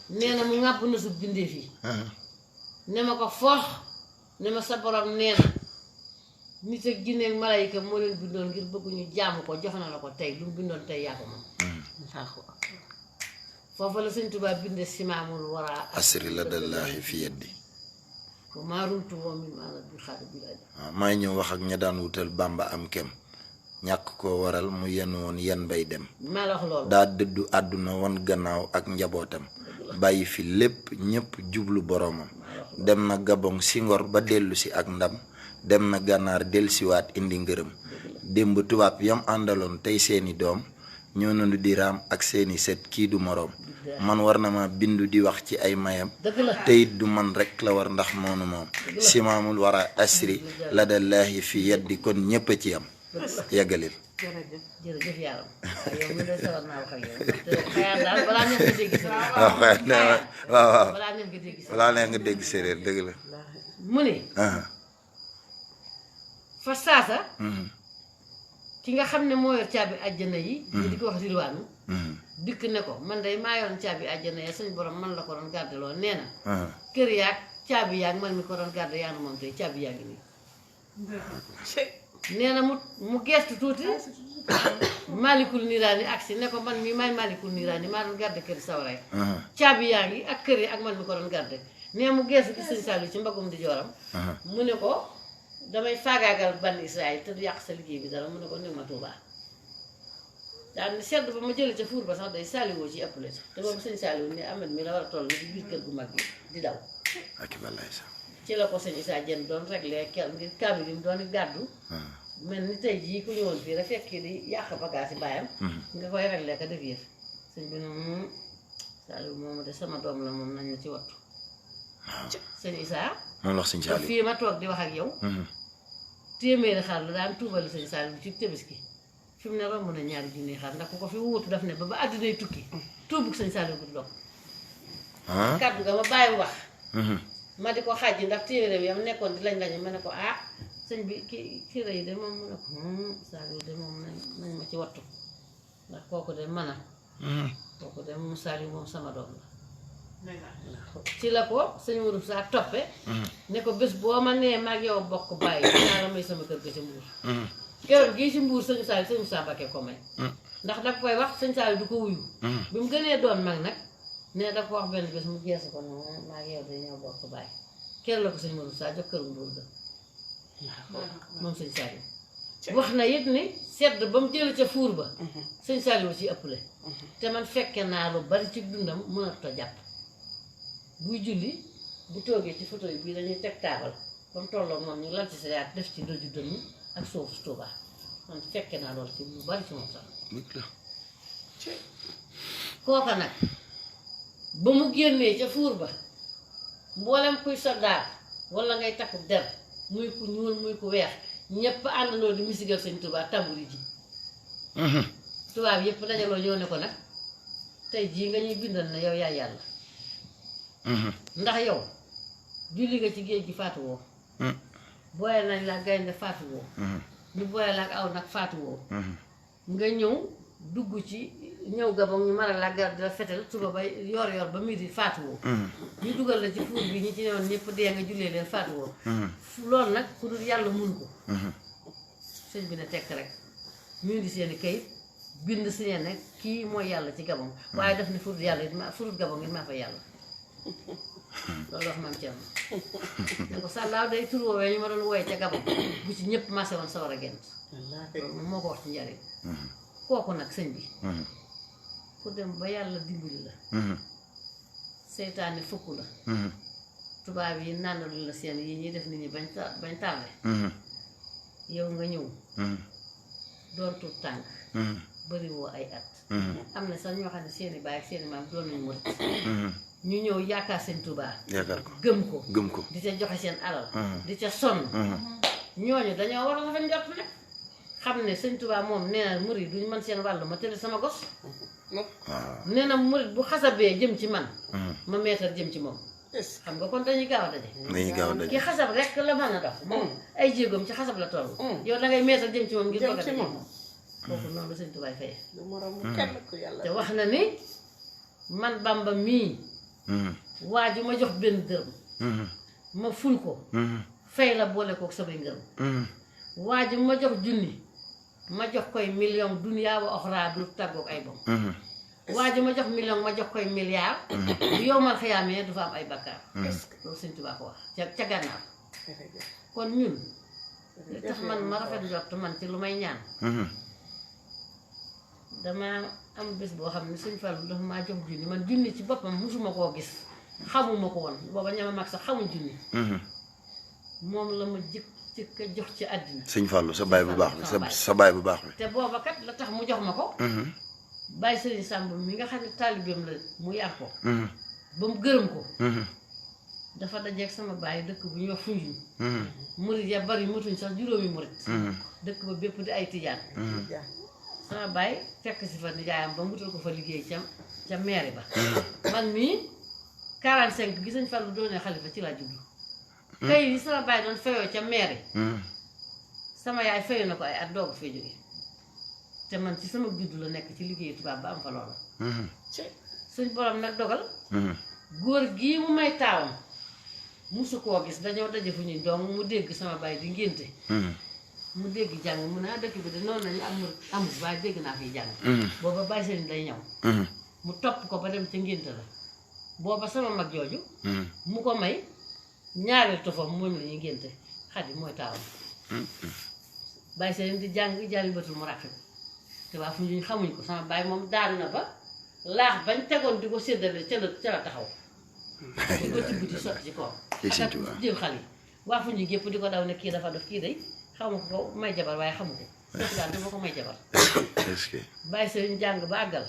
S1: nee na mu ŋàbb na su bindeef yi ne ma ko foox ne ma sa borom nee na nit ak jinne ak malayka moo leen bindoon ngir bëgg ñu jaamu ko jox na la ko tey lu mu bindoon tey yaa ko moom foofa la sëñ Tuubaa binde simaamul waraa
S2: asri la dallahi fi yeddi
S1: ko maarumtu moom mi maana bi xaada bi aja
S2: waaw may ñëw wax ak ña daan wutal Bàmba am kem ñàkk koo waral mu yenn woon yen bay dem
S1: maa la wax loolu
S2: daa dëddu àdduna won gannaaw ak njabootam bàyyi fi lépp ñépp jublu boroomam dem na Gabon si ngor ba dellu si ak ndam dem na gànnaar dellusiwaat indi ngërëm démb tubaab yam àndaloon tey seeni doom ñoo nandu di raam ak seeni set kii du moroom man war na ma bindu di wax ci ay mayam te it du man rek la war ndax moonu moom simaamul wara asri la dallahi fi yeddi kon ñépp a ci am yeggalil
S1: jërëjëf yàlla yow mi de sawar naa wax ak yow te xayaa daal balaa neex nga dégg séeréer
S2: waaw
S1: balaa neex nga dégg séeréer
S2: balaa neex nga dégg séeréer dëgg la
S1: mu ne fa saasa ki nga xam ne moo yor caabi àjjana yi ñu di ko wax rilwaanu dikk ne ko man day maa yoon caabi àjjana ya suñ borom man la ko doon gàddeloo nee na kër yaag caabi yaag man mi ko doon gàdde yaa moom tey caabi yaa ngi nii nee na mu geestu tuuti maalikul niiraani agsi ne ko man mi maay maalikul niiraani maa doon gàdde kër sawray caabi yaa ngi ak kër yi ak man mi ko doon gàdde nee mu geestu gis sëñ Saliou ci mbagum di jooram mu ne ko damay faagaagal ban Israël te du yàq sa liggéey bi dara mu ne ko nekk ma Tuubaa daal ni sedd ba ma jëlee ca fuur ba sax day Saliou ci ëpp la te boobu sëñ Saliou ne Ahmed mi la war a toll ci biir kër gu mag gi di daw
S2: ak balaay sax
S1: ci la ko sëñ Issa Diène doon réglé kel ngir kaamil yi mu doon gàddu mel ni tey jii ku ñëwoon fii rek fekk di yàq bagage yi bàyyam nga koy réglé ka def yëf sëñ bi ne Saliou moomu de sama doom la moom nañ ma ci wattu sëñ Issa
S2: moom la wax sëñ Saliou
S1: fii ma toog di wax ak yow téeméeri xar la daan tuubali sëñ Saliou ci Tabaski fi mu ne romb na ñaari junni xar ndax ku ko fi wuutu daf ne ba àddinay tukki tuubug sëñ Saliou bu dog kàddu nga ma bàyyi wax ma di ko xàjji ndax téeméeram yam nekkoon di lañ ma ne ko sëñ bi ki rëy de moom mu ne ko Saliou de moom nañ ma ci wattu ndax kooku de mën a kooku de moom Saliou moom sama doom la ci la ko sëñ Mourou saa toppe ne ko bés boo ma nee maag yow bokk bàyyi dinaa la may sama kër ga ci Mbuur keroog gii ci Mbuur sëñ Saliou sëñ Moussa Mbacké ko may ndax da koy wax sëñ Saliou du ko wuyu bi mu gënee doon mag nag ne da ko wax benn bés mu geesu ko ne maag yow de ñoo bokk bàyyi keroog la ko sëñ Mourou saa jox këru Mbuur ga moom sëñ Saliou wax na it ni sedd ba mu jële ca fuur ba sëñ Saliou ci ëpple te man fekke naa lu bari ci dundam mënat a jàpp buy julli bu toogee ci photo yi bii dañuy teg taabal ba mu tolloog moom ñu lal ci sa yaat def ci doju dënnu ak soofu Tuuba man fekke naa loolu ci lu bari ci moom sax kooka nag ba mu génnee ca fuur ba mboolem kuy soldaar wala ngay takku der muy ku ñuul muy ku weex ñépp àndandoo di misigal sëñ Tuuba tamburi ji tubaab yépp dajaloo ñëw ne ko nag tey jii nga ñuy bindal na yow yaay yàlla ndax yow julli nga ci géej gi faatu woo booyal nañ la gaynde faatu woo ñu booyal la ak aw nag faatu woo nga ñëw dugg ci ñëw Gabon ñu mën a la garab di la fetel suba ba yor ba midi faatu woo ñu dugal la ci fuur bi ñi ci newoon ñëpp dee nga jullee leen faatu woo loolu nag ku dul yàlla mun ko sëñ bi ne tekk rek ñu indi seeni kayit bind si ne nag kii mooy yàlla ci Gabon waaye daf ne furut yàlla it ma furut Gabon it maa fa yàlla loolu wax maam Thierno ne ko sàllaaw day tur woowee ñu ma doon wooye ca Gabon bu ci ñëpp marché woon sawar a gent loolu moom moo ko wax ci njariñ kooku nag sëñ bi ku dem ba yàlla dimbali la seytaane fukk la tubaab yi nàndalu la seen yi ñuy def nit ñi bañ tarde yow nga ñëw doon tuut tànk bëri woo ay at am na sax ñoo xam ne seeni baay ak seeni maam doon nañu murit ñu ñëw yaakaar sëñ Tuubaa
S2: yaakaar ko
S1: gëm ko
S2: ko
S1: di ca joxe seen alal di ca sonn ñooñu dañoo war a rafet njort nag xam ne sëñ Tuubaa moom nee na murit duñ mën seen wàll ma tëdd sama gos
S2: waaw
S1: nee na murit bu xasabee jëm ci man ma meetar jëm ci moom xam nga kon dañuy gaaw a daje
S2: dañuy gaaw a daje
S1: ki xasab rek la mën a dox moom ay jéegoom ci xasab la toll yow da ngay meetar jëm ci moom ngir bëgg a daje moom kooku noonu la sëñ Tuubaa faye te wax na ni man Bamba mii waa ji ma jox benn dërëm ma ful ko fay la boole kook samay ngërëm waa ji ma jox junni ma jox koy million duniyaa wa oxraa du tàggoog ay bom waa ji ma jox million ma jox koy milliard bu yow man xëyaamee du fa am ay bakkaar loolu sëñ Tuubaa ko wax ca gànnaaw kon ñun li tax man ma rafet njort man ci lu may ñaan dama am bés boo xam ne sëñ Fallu dafa maa jox junni man junni ci boppam musuma koo gis xamuma ko woon booba ñama mag sax xamuñ junni moom la ma jëkk a jox ci àddina
S2: sëñ Fallou sa baay bu baax bi sa baay bu baax bi
S1: te booba kat la tax mu jox ma ko bàyyi sëriñ Sàmb mi nga xam ne taalibeem la mu yar ko ba mu gërëm ko dafa dajeeg sama baay dëkk bu ñuy wax Foundiougne murit ya bari mutuñ sax juróomi murit dëkk ba bépp di ay tijaan sama baay fekk si fa nijaayam ba mutal ko fa liggéey ca mairie ba man mii 45 gi sëñ Fallu doonee xalifa ci laa juddu kay yi sama baay doon fayoo ca mairie sama yaay fayoo na ko ay at doogu fee jóge te man ci sama juddu la nekk ci liggéeyu tubaab ba am fa loola suñ borom nag dogal góor gii mu may taawam musu koo gis dañoo daje fu ñuy dong mu dégg sama baay di ngénte mu dégg jàng mu ne dëkk bi de noonu nañu amul waaye dégg naa fiy jàng booba bàyyi sëriñ day ñëw mu topp ko ba dem ca ngénte la booba sama mag jooju mu ko may ñaareel tofam moom la ñuy ngénte Xadi mooy taawam bàyyi sëriñ di jàng jàlli batul mu rafet te waa fu ñu xamuñ ko sama baay moom daan na ba laax bañ tegoon di ko séddale ca la taxaw di ko tibb di sotti ci kaw ak jël xal yi waa fu ñu gépp di ko daw ne kii dafa def kii day xaw ma ko may jabar waaye xamu ko foofu daal dama ko may jabar
S2: est-ce que
S1: bàyyi sëriñ jàng ba àggal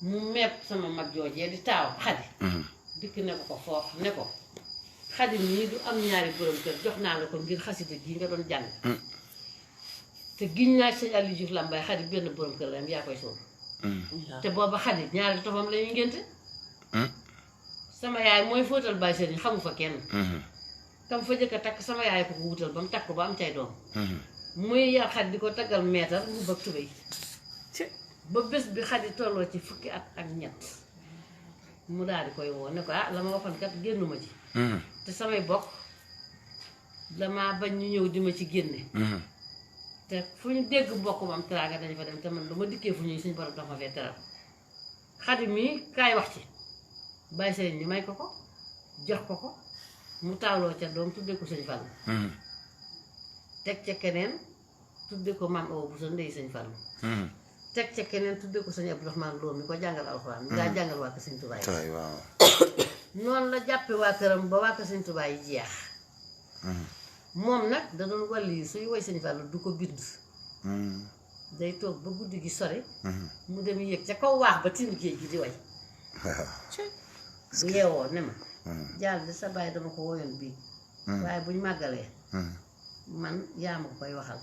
S1: mu mepp sama mag joojee di taaw Xadi dikk ne ko foofu ne ko Xadi nii du am ñaari borom kër jox naa la ko ngir xasida gii nga doon jàng te giñ naa sëñ Aliou Diouf Lambaye Xadi benn borom kër la am yaa koy sóob te booba Xadi ñaari tofam la ñuy ngénte sama yaay mooy fóotal bàyyi sëriñ xamu fa kenn kam fa jëkk a takk sama yaay ko wutal ba mu takk ba am cay doom muy yar Xadi di ko taggal meetar mu bëgg tubéy ba bés bi Xadi tolloo ci fukki at ak ñett mu daal di koy woo ne ko la ma waxoon kat génnuma ci te samay bokk damaa bañ ñu ñëw di ma ci génne te fu ñu dégg mbokk mu am teraanga dañu fa dem te man lu ma dikkee fu ñuy suñu borom dafa fee teral Xadi mii kaay wax ci bàyyi sëriñ ni may ko jox ko mu taawloo ca doom tuddee ko sëñ Fallu teg ca keneen tuddee ko maam Awa bu sa ndey sëñ Fallu teg ca keneen tuddee ko sëñ Abdourahmane Lo mi ko jàngal alxuraan mi daa jàngal waa kër sëñ Tuubaa yi
S2: waaw
S1: noonu la jàppe waa këram ba waa kër sëñ Tuubaa yi jeex moom nag da doon wàll yi suy woy sëñ Fallu du ko bind day toog ba guddi gi sori mu dem yéeg ca kaw waax ba tin géej gi di way bu yeewoo ne ma jaal di sa baay dama ko woyoon bii waaye buñ màggalee man yaa ma ko koy waxal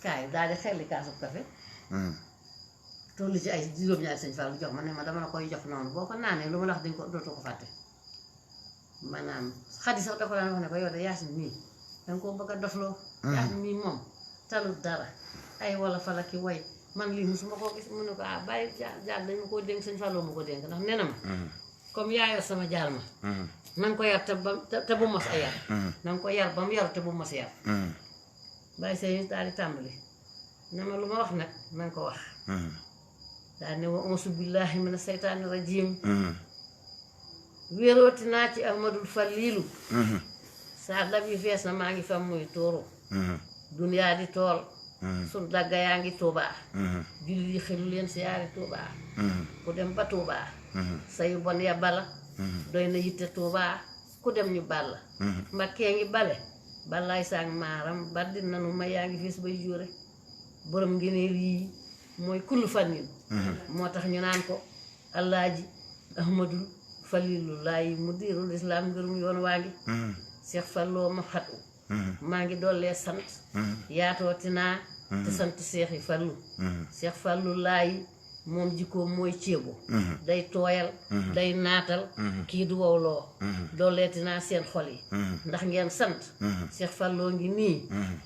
S1: kaay daal di xelli kaasub kafe tollu ci ay juróom-ñaari sëñ Fallu jox ma ne ma dama la koy jox noonu boo ko naanee lu ma la wax di nga ko dootoo ko fàtte maanaam Xadi sax da ko daan wax ne ko yow de Yaasin mii danga ko bëgg a dofloo Yaasin mii moom talut dara ay wala fala ki way man lii musuma koo gis mu ne ko bàyyi jaal dañ ma koo dénk sëñ Fallu ma ko dénk ndax nee na ma comme yaa yor sama jaal ma na nga ko yar te bu mos a yar na nga ko yar ba mu yaru te bu mos a yar bàyyi sëñ daal di tàmbali ne ma lu ma wax nag na nga ko wax daal ne wa auzu billahi mina seytaani rajim wéerooti naa ci Ahmadul Faliilu saa dab yi fees na maa ngi fam muy tuuru duniyaa di tool sun dagga yaa ngi Tuubaa julli yi xelu leen siyaari Tuubaa ku dem ba Tuubaa sayu bon ya bala doy na yitte Tuubaa ku dem ñu balla mbakkee ngi bale balaay saang maaram baddi nanu ma yaa ngi fees bay juure borom ngëneel yi mooy kullu fannin moo tax ñu naan ko Alaaji Ahmadul Falilu laay mu diirul islaam ngërum yoon waa ngi Cheikh Falloo ma xatu maa ngi dollee sant yaatooti naa te sant Cheikh yi Fallu Cheikh Fallu laay moom jikkoom mooy ceebo day tooyal day naatal kii du wowloo dooleeti naa seen xol yi ndax ngeen sant Cheikh Falloo ngi nii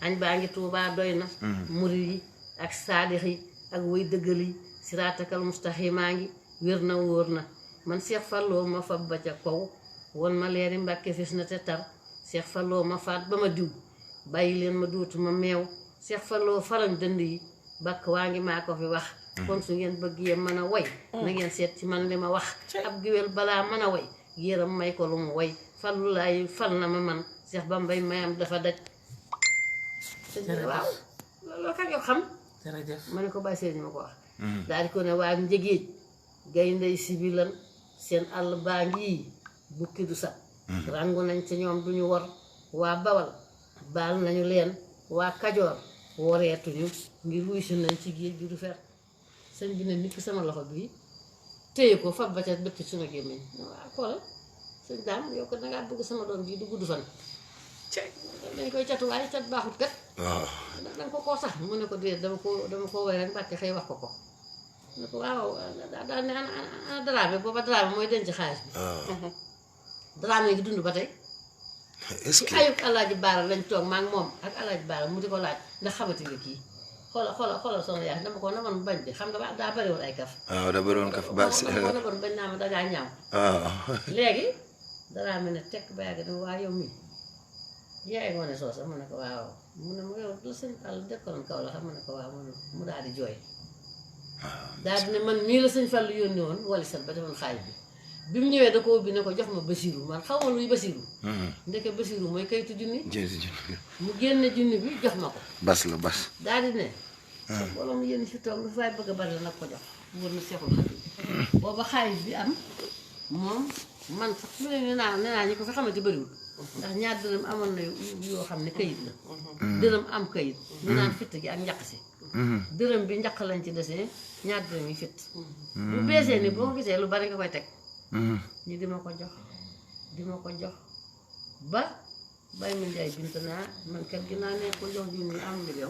S1: añ baa ngi Tuubaa doy na murid yi ak saadix yi ak way dëggal yi siraatakal mustaximaa ngi wér na wóor na man Cheikh Falloo ma fab ba ca kaw won ma leeri Mbàkke fis na te tar Cheikh Falloo ma faat ba ma diw bàyyi leen ma duutuma meew Cheikh Falloo farañ dënd yi bakk waa ngi maa ko fi wax kon su ngeen bëgg yee mën a way na ngeen seet ci man li ma wax ab giwél balaa mën a way yéram may ko lu mu way Fallu laay fal na ma man Cheikh Bambay mayam dafa daj waaw loolu kan yoo xam ma ne ko bàyyi seen ñu ma ko wax daal di ko ne waa njëgéej gayndey sibilan seen àll baa ngi bukki du sat rangu nañ ci ñoom duñu wor waa Bawal baal nañu leen waa Kajoor woreetuñu ngir wuy si nañ ci géej gi du fer sëñ bi ne nit ki sama loxo bii téye ko fab ba ca bëtt suma gémmiñ waaw xoolal sëñ daam yow ko dangaa bëgg sama doom bii du gudd fan dañ koy catuwaay cat baaxut kat danga ko koo sax mu ne ko déet dama ko woy rek Mbàkke xëy wax ko ne ko waaw daal ne ana Dramé booba Dramé mooy denc xaalis bi Dramé ngi dund ba tey ci ayub Alaaji Baara lañ toog maa ngi moom ak Alaaji Baara mu di ko laaj ndax xamati nga kii xoolal soxna yaa dama ko namoon bañ de xam nga daa bëri woon ay kaf
S2: waaw daa bëri woon kaf ba
S1: dama ko namoon bañ naa ma dangaa ñaaw léegi Dramé ne tekk ba yàgg dama waa yow mii yaay moo ne soosa mu ne ko waaw mu ne mu yow la sëñ Fall dëkkaloon kaw la xam mu ne ko waaw mu daal di jooy daal di ne man mii la sëñ Fall yónni woon wali sat ba defoon xaaj bi mu ñëwee da ko ubbi ne ko jox ma Basiru man xaw ma luy Basiru ndeke Basiru mooy kayitu junni mu génne junni bi jox ma ko
S2: bas la bas
S1: daal di ne mbooloo mu yéen si toog lu fay bëgg a bari la nag ko jox wër na seexul xarit booba xaalis bi am moom man sax su ne nee naa ñi ko fi xamante bëriwul ndax ñaar dërëm amoon na yoo xam ne kayit la dërëm am kayit ñu naan fitt gi ak njaq si dërëm bi njaq lañ ci desee ñaar dërëm yi fitt bu beesee ni boo ko gisee lu bari nga koy teg ñi di ma ko jox ba Baye Ma Njaay bint naa man kat ginnaaw ne ko jox junni am million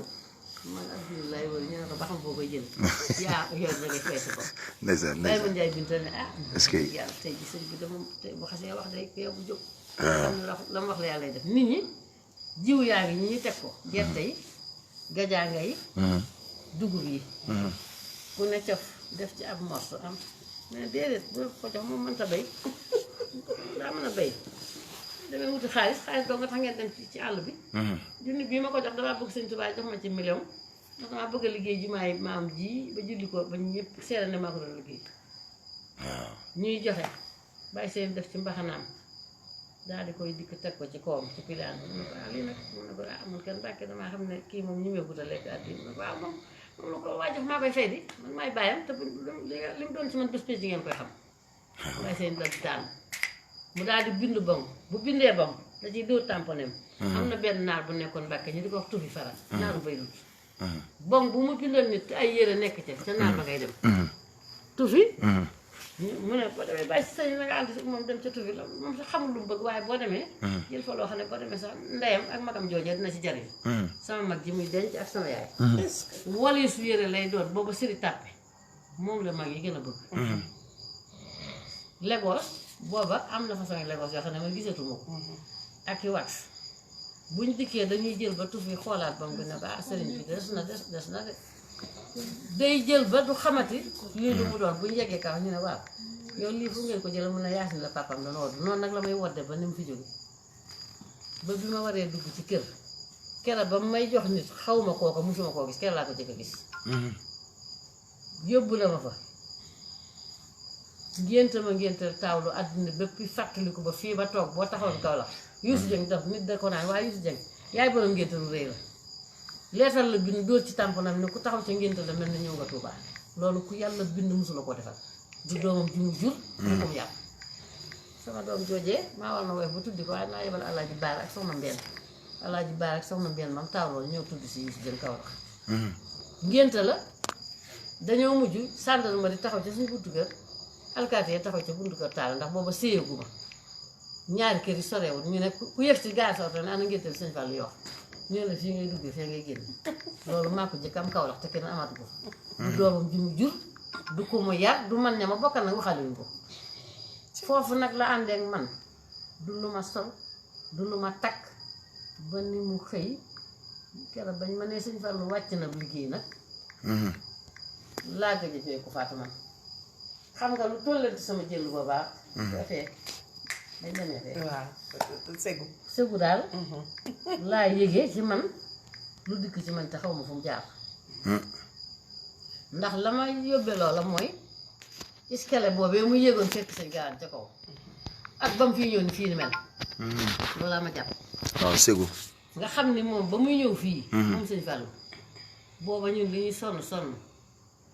S1: man alhamdulilah wala ñu ne ko ba xam boo koy jël yaa yow da ngay feesi ko
S2: ndeysaan
S1: Baye Ma Njaay bint ne
S2: est-ce que
S1: yàlla tey ji sëñ bi dama tey bu xasee wax day ko yow bu jóg xam ne la mu wax la yàlla def nit ñi jiw yaa ngi ñu teg ko gerte yi gajaanga yi dugub yi ku ne cof def ci ab morso am mais déedéet bu ko jox moom mënta béy daa mën a béy damay wuti xaalis doo nga tax ngeen dem ci àll bi junni bii ma ko jox damaa bëgg sëñ Tuubaa jox ma ci million ndax damaa bëgg a liggéey jumaay maam ji ba julli ko ba ñëpp seere ne maa ko doon liggéey waaw ñuy joxe bàyyi seen def ci mbaxanaam daal di koy dikk teg ko ci kawam ci pilaan bi mu ne ko lii nag mu ne ko amul kenn Mbàkke damaa xam ne kii moom ñu meegut a lekk addi mu ne ko waaw moom la ko waa jox maa koy fay di man maay bàyyam te li mu doon ci man bés pénc ngeen koy xam bàyyi seen dal daanu mu daal di bind bam bu bindee bam da ciy dóor tamponem am na benn naar bu nekkoon Mbàkke ñu di ko wax tufi faral naaru bay lut bam bu mu bindoon nit te ay yére nekk ca naar ba ngay dem tufi mu ne boo demee bàyyi si sañ na nga ànd si moom dem ca tufi la moom sax xamul lu mu bëgg waaye boo demee jël fa loo xam ne boo demee sax ndeyam ak magam joojee dina ci jariñ sama mag ji muy denc ak sama yaay wali su yére lay doon booba sëri tàppe moom la mag yi gën a bëgg Lagos booba am na façon Lagos yoo xam ne man gisatuma ko ak i wax buñ dikkee dañuy jël ba tufi xoolaat ba mu gën a ba sëriñ bi des na de day jël ba du xamati lii lu mu doon bu ñu yeggee kaw ñu ne waaw yow lii fu ngeen ko jële mun na Yaasin la papam doon wodd noonu nag la may wodde ba ni mu fi jóge ba bi ma waree dugg ci kër kera ba may jox nit xawma kooka musuma koo gis kera laa ko jëkk a gis yóbbu la ma fa ngénte taawlu àddina bépp fàttaliku ba fii ba toog boo taxawoon kaw la Youssou Dieng daf nit da ko naan waaye Youssou Dieng yaay borom ngénte lu rëy la leetal la bind dóor ci tàmponam ne ku taxaw ca ngénte la mel na ñëw nga Tuubaa loolu ku yàlla bind musula ko defal du doomam ju mu jur du ko mu yàpp sama doom joojee maa war na woyof ba tuddi ko waaye naa yebal Alaaji Baara ak soxna Mbeen Alaaji Baara ak soxna Mbeen mam taawloolu ñëw tudd si Youssou Dieng kaw la ngénte la dañoo mujj sàndarma di taxaw ca suñu buntu kër alkaati ya taxaw ca buntu kër taal ndax booba séyeguma ñaari kër yi sorewul ñu ne ku yëg si gaar sorte ne ana ngénte sëñ Fallu yoo ñu ne fii ngay duggee fee ngay génn loolu maa ko jëkk am Kawlax te kenn amatu ko du doomam ji mu jur du ko mu yar du man ña ma bokkal nag waxaluñ ko foofu nag la àndeek man du lu ma sol du lu ma takk ba ni mu xëy keroog bañ ma ne sëñ Fallu wàcc na liggéey nag laa gëj a fee ko faatu man xam nga lu tollanti sama jël boobaa fee dañ demee fee
S3: waaw
S1: sëgu daal laa yëgee ci man lu dikk ci man te xaw ma fu mu jaar ndax la ma yóbbee loola mooy iskale boobee mu yéegoon fekk sañ gaan ca kaw ak ba mu fii ñëw ni fii ni mel loolaa ma jàpp
S2: waaw segu
S1: nga xam ni moom ba muy ñëw fii moom sëñ Fallu booba ñun li ñuy sonn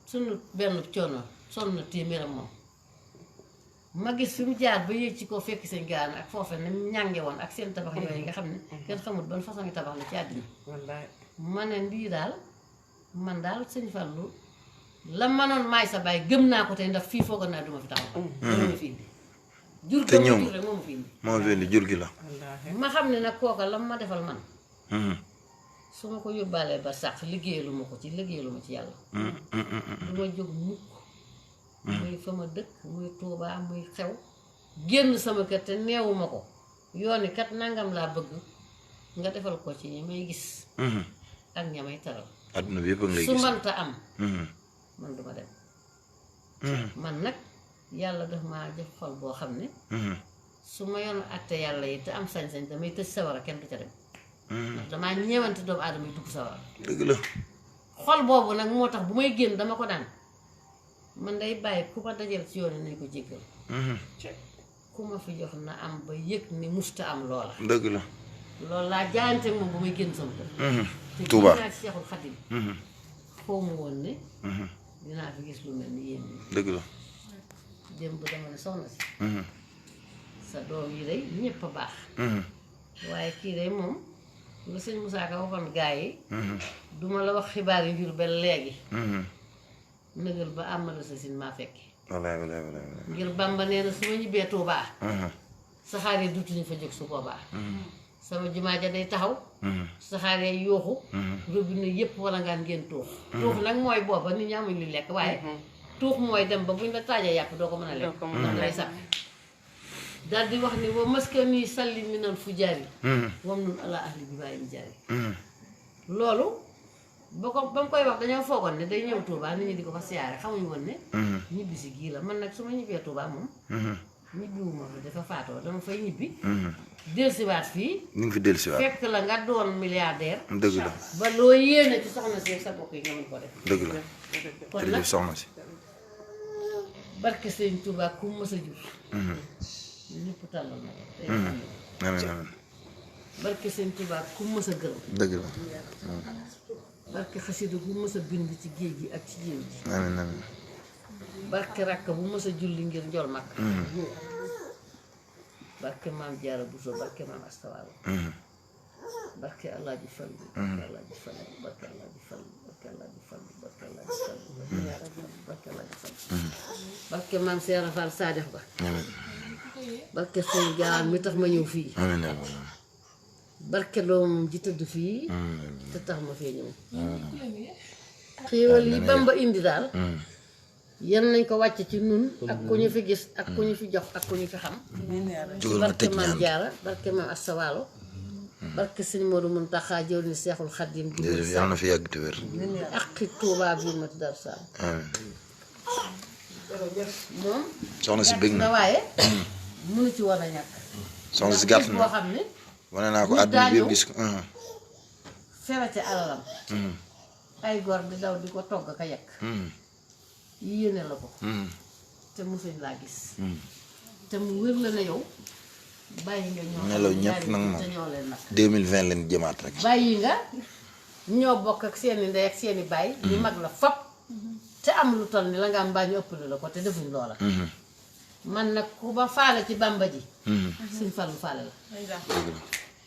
S1: suñu benn coono sonn na téeméeram moom ma gis fi mu jaar ba yéeg ci ko fekk seen gaan ak foofe ne mu ñànge woon ak seen tabax yooyu nga xam ne kenn xamul ban façon ngi tabax la ci àddina ma ne lii daal man daal sëñ Fallu la manoon maay sa baay gëm naa ko tey ndax fii foogoon naa duma fi taxaw dama fi indi jur
S2: te ñëw
S1: jur rek moo ma fi indi
S2: moo fi indi jur gi la
S1: ma xam ne nag kooka la ma defal man su ma ko yóbbaalee ba sax liggéeyalu ma ko ci liggéeyalu ma ci yàlla du ma jóg mukk muy fa ma dëkk muy Tuubaa muy xew génn sama kër te neewuma ko yooni kat nangam laa bëgg nga defal ko ci ñi may gis ak ña may taral
S2: adduna bi yëpp ngay
S1: su
S2: gis
S1: manta am man duma dem man nag yàlla daf maa jox xol boo xam ne su ma yoon atte yàlla yi te am sañ-sañ damay tëj sawara kenn du ca dem ndax damaa ñeewante doomu aadama yi dugg sawara
S2: dëgg la
S1: xol boobu nag moo tax bu may génn dama ko daan man day bàyyi ku ma dajal ci yoon yi nañ ko jéggal ku ma fi jox na am ba yëg ni musta am loola
S2: dëgg la
S1: loolu laa jaayante moom bu may génn sama kër te
S2: Touba
S1: gis naa ci Seexul Xadim xaw ma woon ne dinaa fi gis lu mel ni yéen ñi
S2: dëgg la
S1: démb dama ne soxna si sa doom yi day ñépp a baax waaye kii day moom nga sëñ Moussa Ka waxoon gaa yi duma la wax xibaar yi njur ba léegi nëgal ba amala sa sin maa fekki
S2: walaay walaay walaay
S1: ngir Bàmba nee na su ma ñibbee Tuubaa saxaar yi dutuñu fa jóg su boobaa sama jumaa ja day taxaw saxaar yi yuuxu robinet yépp wala ngaan ngeen tuux tuux nag mooy booba nit ñi amuñ lu lekk waaye tuux mooy dem ba buñ la taajee yàpp doo ko mën a lekk ndax lay sax daal di wax ni wa maskani salli minal fujaari wam nun ala ahli bi bàyyi mi jaari loolu ba mu koy wax dañoo foogoon ne day ñëw Tuubaa nit ñi di ko fa siyaare xamuñu woon ne ñibbi si gii la man nag su ma ñibbee Tuubaa moom ñibbiwuma fa dafa faatoo dama fay ñibbi dellusiwaat fii
S2: ñu ngi fi dellusiwaat
S1: fekk la nga doon milliardaire
S2: dëgg la
S1: ba loo yéene ci soxna si sa bokk yi nga mën ko def
S2: dëgg la
S1: kon nag
S2: jërëjëf soxna si
S1: barke Sëñ Tuubaa ku mës a jur ñëpp tàllal na ko tey
S2: amiin amiin
S1: barke Sëñ Tuubaa ku mës a gërëm
S2: dëgg la
S1: barke xasida bu mës a bind ci géej gi ak ci jéew ji
S2: amiin amiin
S1: barke rakk bu mës a julli ngir njol mag barke maam Jaara Buso barke maam Astawaalo barke Alaaji Fall barke Alaaji Fall barke Alaaji Fall barke Alaaji Fall barke Alaaji Fall barke Alaaji Fall barke maam Seera Fall Saadix ba
S2: amiin
S1: barke sëñ Gaawaan mi tax ma ñëw fii
S2: amiin amiin
S1: barke doomam ji tëdd fii te tax ma fee ñëw xéewal yi Bamba indi daal yan nañ ko wàcce ci nun ak ku ñu fi gis ak ku ñu fi jox ak ku ñu fi xam
S2: jógal ma
S1: barke
S2: tëj
S1: maam
S2: ñaan
S1: Jaara barke maam Astawaalo barke sëñ Moodu Muntaxa jëw ni Seexul Xadiim bi
S2: jërëjëf yàlla na fi yàgg te wér
S1: aqi Tuubaa bi ma ti dar saam
S2: amiin
S1: moom
S2: soxna si bëgg
S1: na
S2: na
S1: waaye mënu ci war a ñàkk
S2: soxna si gàtt
S1: boo
S2: na
S1: xam ne
S2: wane naa ko
S1: nit
S2: àdduna bi
S1: daa
S2: yëpp gis ko
S1: ferete alalam ay gor di daw di ko togg ka yekk yéene la ko te mosuñ laa gis te mu wér la ne yow bàyyi nga ñoo
S2: nelaw ñëpp nag moom
S1: te ñoo leen nag
S2: 2020 leen jëmaat rek
S1: bàyyi nga ñoo bokk ak seeni ndey ak seeni baay ñu mag la fab te am lu toll ni la nga am mbaa ñu ëppale la ko te defuñ loola man nag ku ba faale ci Bàmba ji sëñ Fallu faale la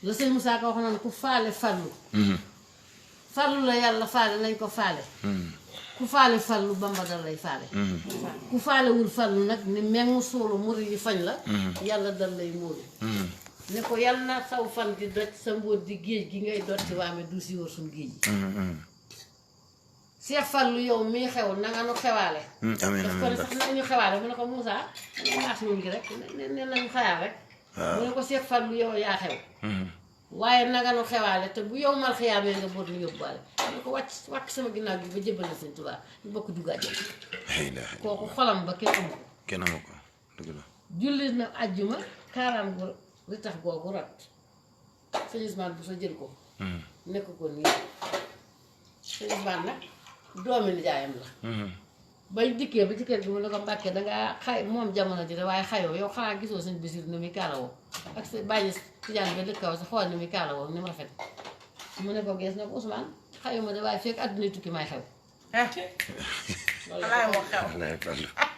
S1: la sëñ Musaa Ka wax naan ku faale Fallu fallu la yàlla faale nañ ko faale ku faale fallu Bamba dal lay faale ku faalewul fallu nag ni mengu suulu muri yi fañ la yàlla dal lay móolu ne ko yàlla na saw fan di doj sa mbóot di géej gi ngay dotti waame du si wër suñ géej yi Seex Fallu yow mii xew na nga nu xewaale
S2: amiin
S1: daf ko ne sax nañu xewaale mu ne ko Moussa maas nun gi rek ne nañu xayaal rek mu ne ko Seex Fallu yow yaa xew waaye na nga nu xewaale te bu yow mal xiyaamee nga boot nu yóbbuwaale mu ne ko wàcc sama ginnaaw gi ba jëbbal na Sëñ Tuubaa ñu bokk duggaat kooku xolam ba kenn amu ko
S2: kenn amu ko dëgg la
S1: julli na àjjuma kaaraam gu li tax googu rat Sëñ Usmaan bu sa jël ko nekk ko nii Sëñ Usmaan nag doomi nijaayam la bañ dikkee ba ci kër gi mu ne ko Mbàkke dangaa xay moom jamono ji de waaye xayoo yow xanaa gisoo Sëñ Basiru ni muy kaalawoo ak sa bàyyi Tijaan ba dëkkaw sa xool ni muy kaalawoo ni mu rafet mu ne ko gees na ko Ousmane xayuma de waaye fekk àdduna tukki may xew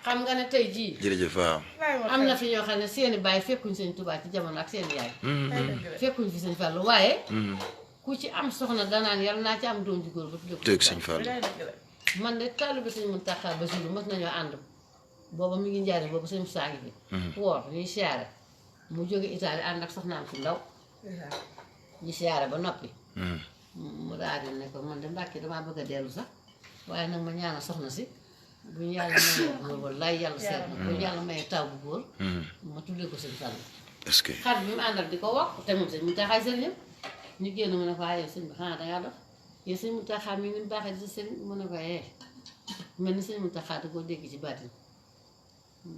S1: xam nga ne tey jii
S2: jërëjëf waaw
S1: am na fi ñoo xam ne seeni baay fekkuñ Sëñ Tuubaa ci jamono ak seeni yaay fekkuñ fi Sëñ Fallu waaye ku ci am soxna danaan yàlla naa ci am doom ju góor ba
S2: dëgg Sëñ Fallu
S1: man de taalibe Sëñ Muntaxa Basiru mës nañoo ànd booba mi ngi njaari boobu Sëñ Musaa ngi fi woor ñuy siyaare mu jóge Italie ànd ak soxnaam su ndaw ñu siyaare ba noppi mu daal di ne ko man de Mbàkke damaa bëgg a dellu sax waaye nag ma ñaanal soxna si bu ñu yàlla mayee góor wallaay yàlla seet na bu ñu yàlla mayee taw bu góor ma tuddee ko Sëñ Fallu
S2: est-ce que
S1: xar bi mu àndal di ko wax te moom Sëñ Muntaxa sëriñam ñu génn mu ne ko waaye sëñ bi xanaa dangaa dof yow Sëñ Muntaxa mi ni mu baaxee di sa sëriñ mu ne ko mel ni Sëñ Muntaxa da koo dégg ci baatin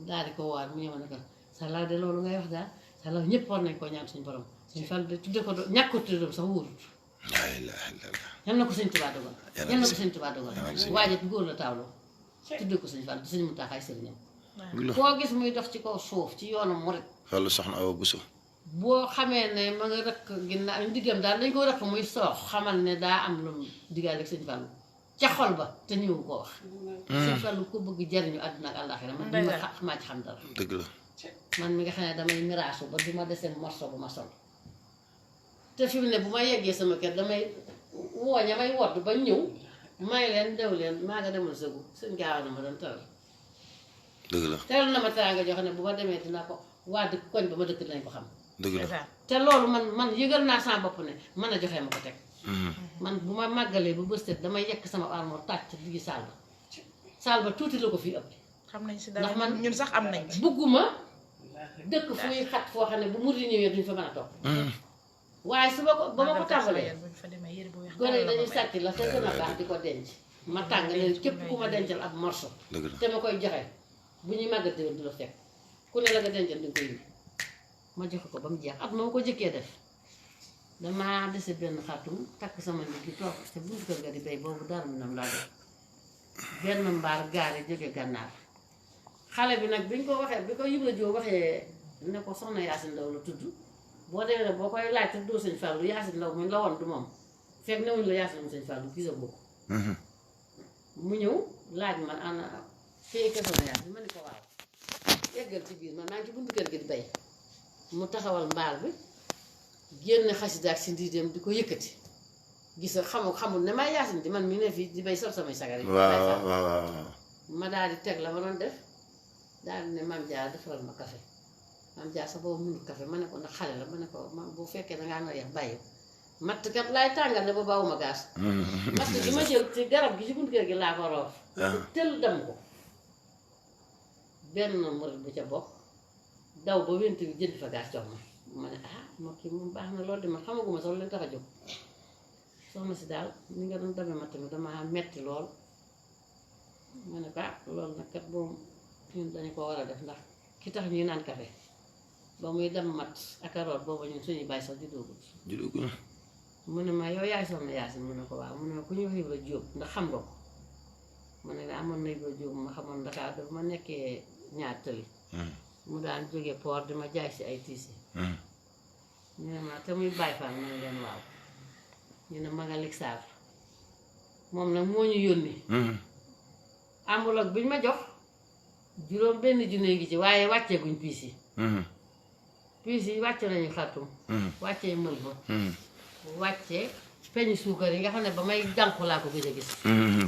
S1: daal di ko waar mu ñëw ne ko sa law de loolu ngay wax daal sa law ñëpp war nañ koo ñaan suñu borom Sëñ Fallu de tudde ko ñàkk ko tudde doom sax wóorut
S2: laa ilaaha illallaah
S1: yal na ko Sëñ Tuubaa dogal yal na ko Sëñ Tuubaa dogal waaye góor la taawloo tudde ko Sëñ Fallu Sëñ Muntaxa sëriñam koo gis muy dox ci kaw suuf ci yoonu murit
S2: Fallu soxna Awa Buso
S1: boo xamee ne ma nga rëkk ginnaaw ndiggam daal dañ ko rëkk muy soox xamal ne daa am lu diggaale ak Sëñ Fallu ca xol ba te ñëwu ko wax Sëñ Fallu ko bëgg jariñu àdduna ak àllaaxira man maa ci xam dara
S2: dëgg la
S1: man mi nga xam ne damay miraasu ba du ma desee morso bu ma sol te fi mu ne bu ma yeggee sama kër damay wooña may wodd ba ñëw may leen dew leen maa nga demal sëgu sëñ gaaw na ma doon teral
S2: dëgg la
S1: teral na ma teraanga joo xam ne bu ma demee dina ko waa dëkk koñ ba ma dëkk dinañ ko xam
S2: dëgg la
S1: te loolu man yëgal naa sama bopp ne mën a joxee ma ko teg man bu ma màggalee ba bëstet damay yekk sama armoire tàcc diggi saal ba tuuti la ko fii ëpp
S3: xam nañ si dara
S1: ndax man
S3: ñun sax am nañ
S1: bugguma dëkk fuy xat foo xam ne bu mu di ñëwee duñ fa mën a toog waaye su ba ma ko tàmbalee gone yi dañuy sàcc la te gën a baax di ko denc ma tàng leen képp ku ma dencal ab morso te ma koy joxe bu ñuy màggat déwén du la fekk ku ne la nga dencal di nga koy indi ma joxe ko ba mu jeex at ma ko jëkkee def damaa dese benn xatum takk sama ndigg toog te buntu kër nga di béy boobu dara mu nam laa def benn mbaar gaare jóge gànnaar xale bi nag biñ ko waxee bi ko Ibra Jóob waxee ne ko soxna Yaasin Ndaw la tudd boo demee nag boo koy laaj te doo Sëñ Fallu Yaasin Ndaw mi la woon du moom fekk newuñ la Yaasin mu Sëñ Fallu gisa boo ko mu ñëw laaj man ana fii ke soxna Yaasin ma ne ko waaw eggal ci biir man maa ngi ci buntu kër gi di bay mu taxawal mbaal bi génn xasida ak si ndiideem di ko yëkkati gis xamul ne maa Yaasin di man mi ne fii di bay sol samay sagar yi
S2: waaw
S1: ma daal di teg la ma doon def daal di ne Maam Jaara defaral ma café Maam Jaara sax boobu mënul café ma ne ko ndax xale la ma ne ko bu fekkee dangaa no yeex bàyyi matt kat laay tàngal ne ba bawuma gaas matt gi ma jël ci garab gi ci buntu kër gi laa ko roof tël dem ko benn murit bu ca bokk daw ba went bi jënd fa gaas jox ma ne moo kii moom baax na loolu de man xamaguma sax lu leen tax a jóg soxna si daal ni nga doon demee ma tamit dama metti lool ma ne ko loolu nag kat boobu ñun dañu ko war a def ndax ki tax ñuy naan café ba muy dem mat ak a root booba ñun suñuy bàyyi sax juddóogul mu ne ma yow yaay soxna Yaasin mu ne ko waaw mu ne ma ku ñu wax Ibra Jóob ndax xam nga ko mu ne amoon na Ibra Jóob ma xamoon Ndakaar dafa ma nekkee ñaar tëli mu daan jóge port di ma jaay si ay tiisi ñu ne ma te muy bàyyi faal ma ne leen waaw ñu ne ma nga lig saar moom nag moo ñu yónni enveloppe bi ñu ma jox juróom benn junne ngi ci waaye wàccee guñ piis yi piis yi wàcce nañu xartum wàccee mël ba wàccee peñu suukar yi nga xam ne ba may jànku laa ko gëj a gis.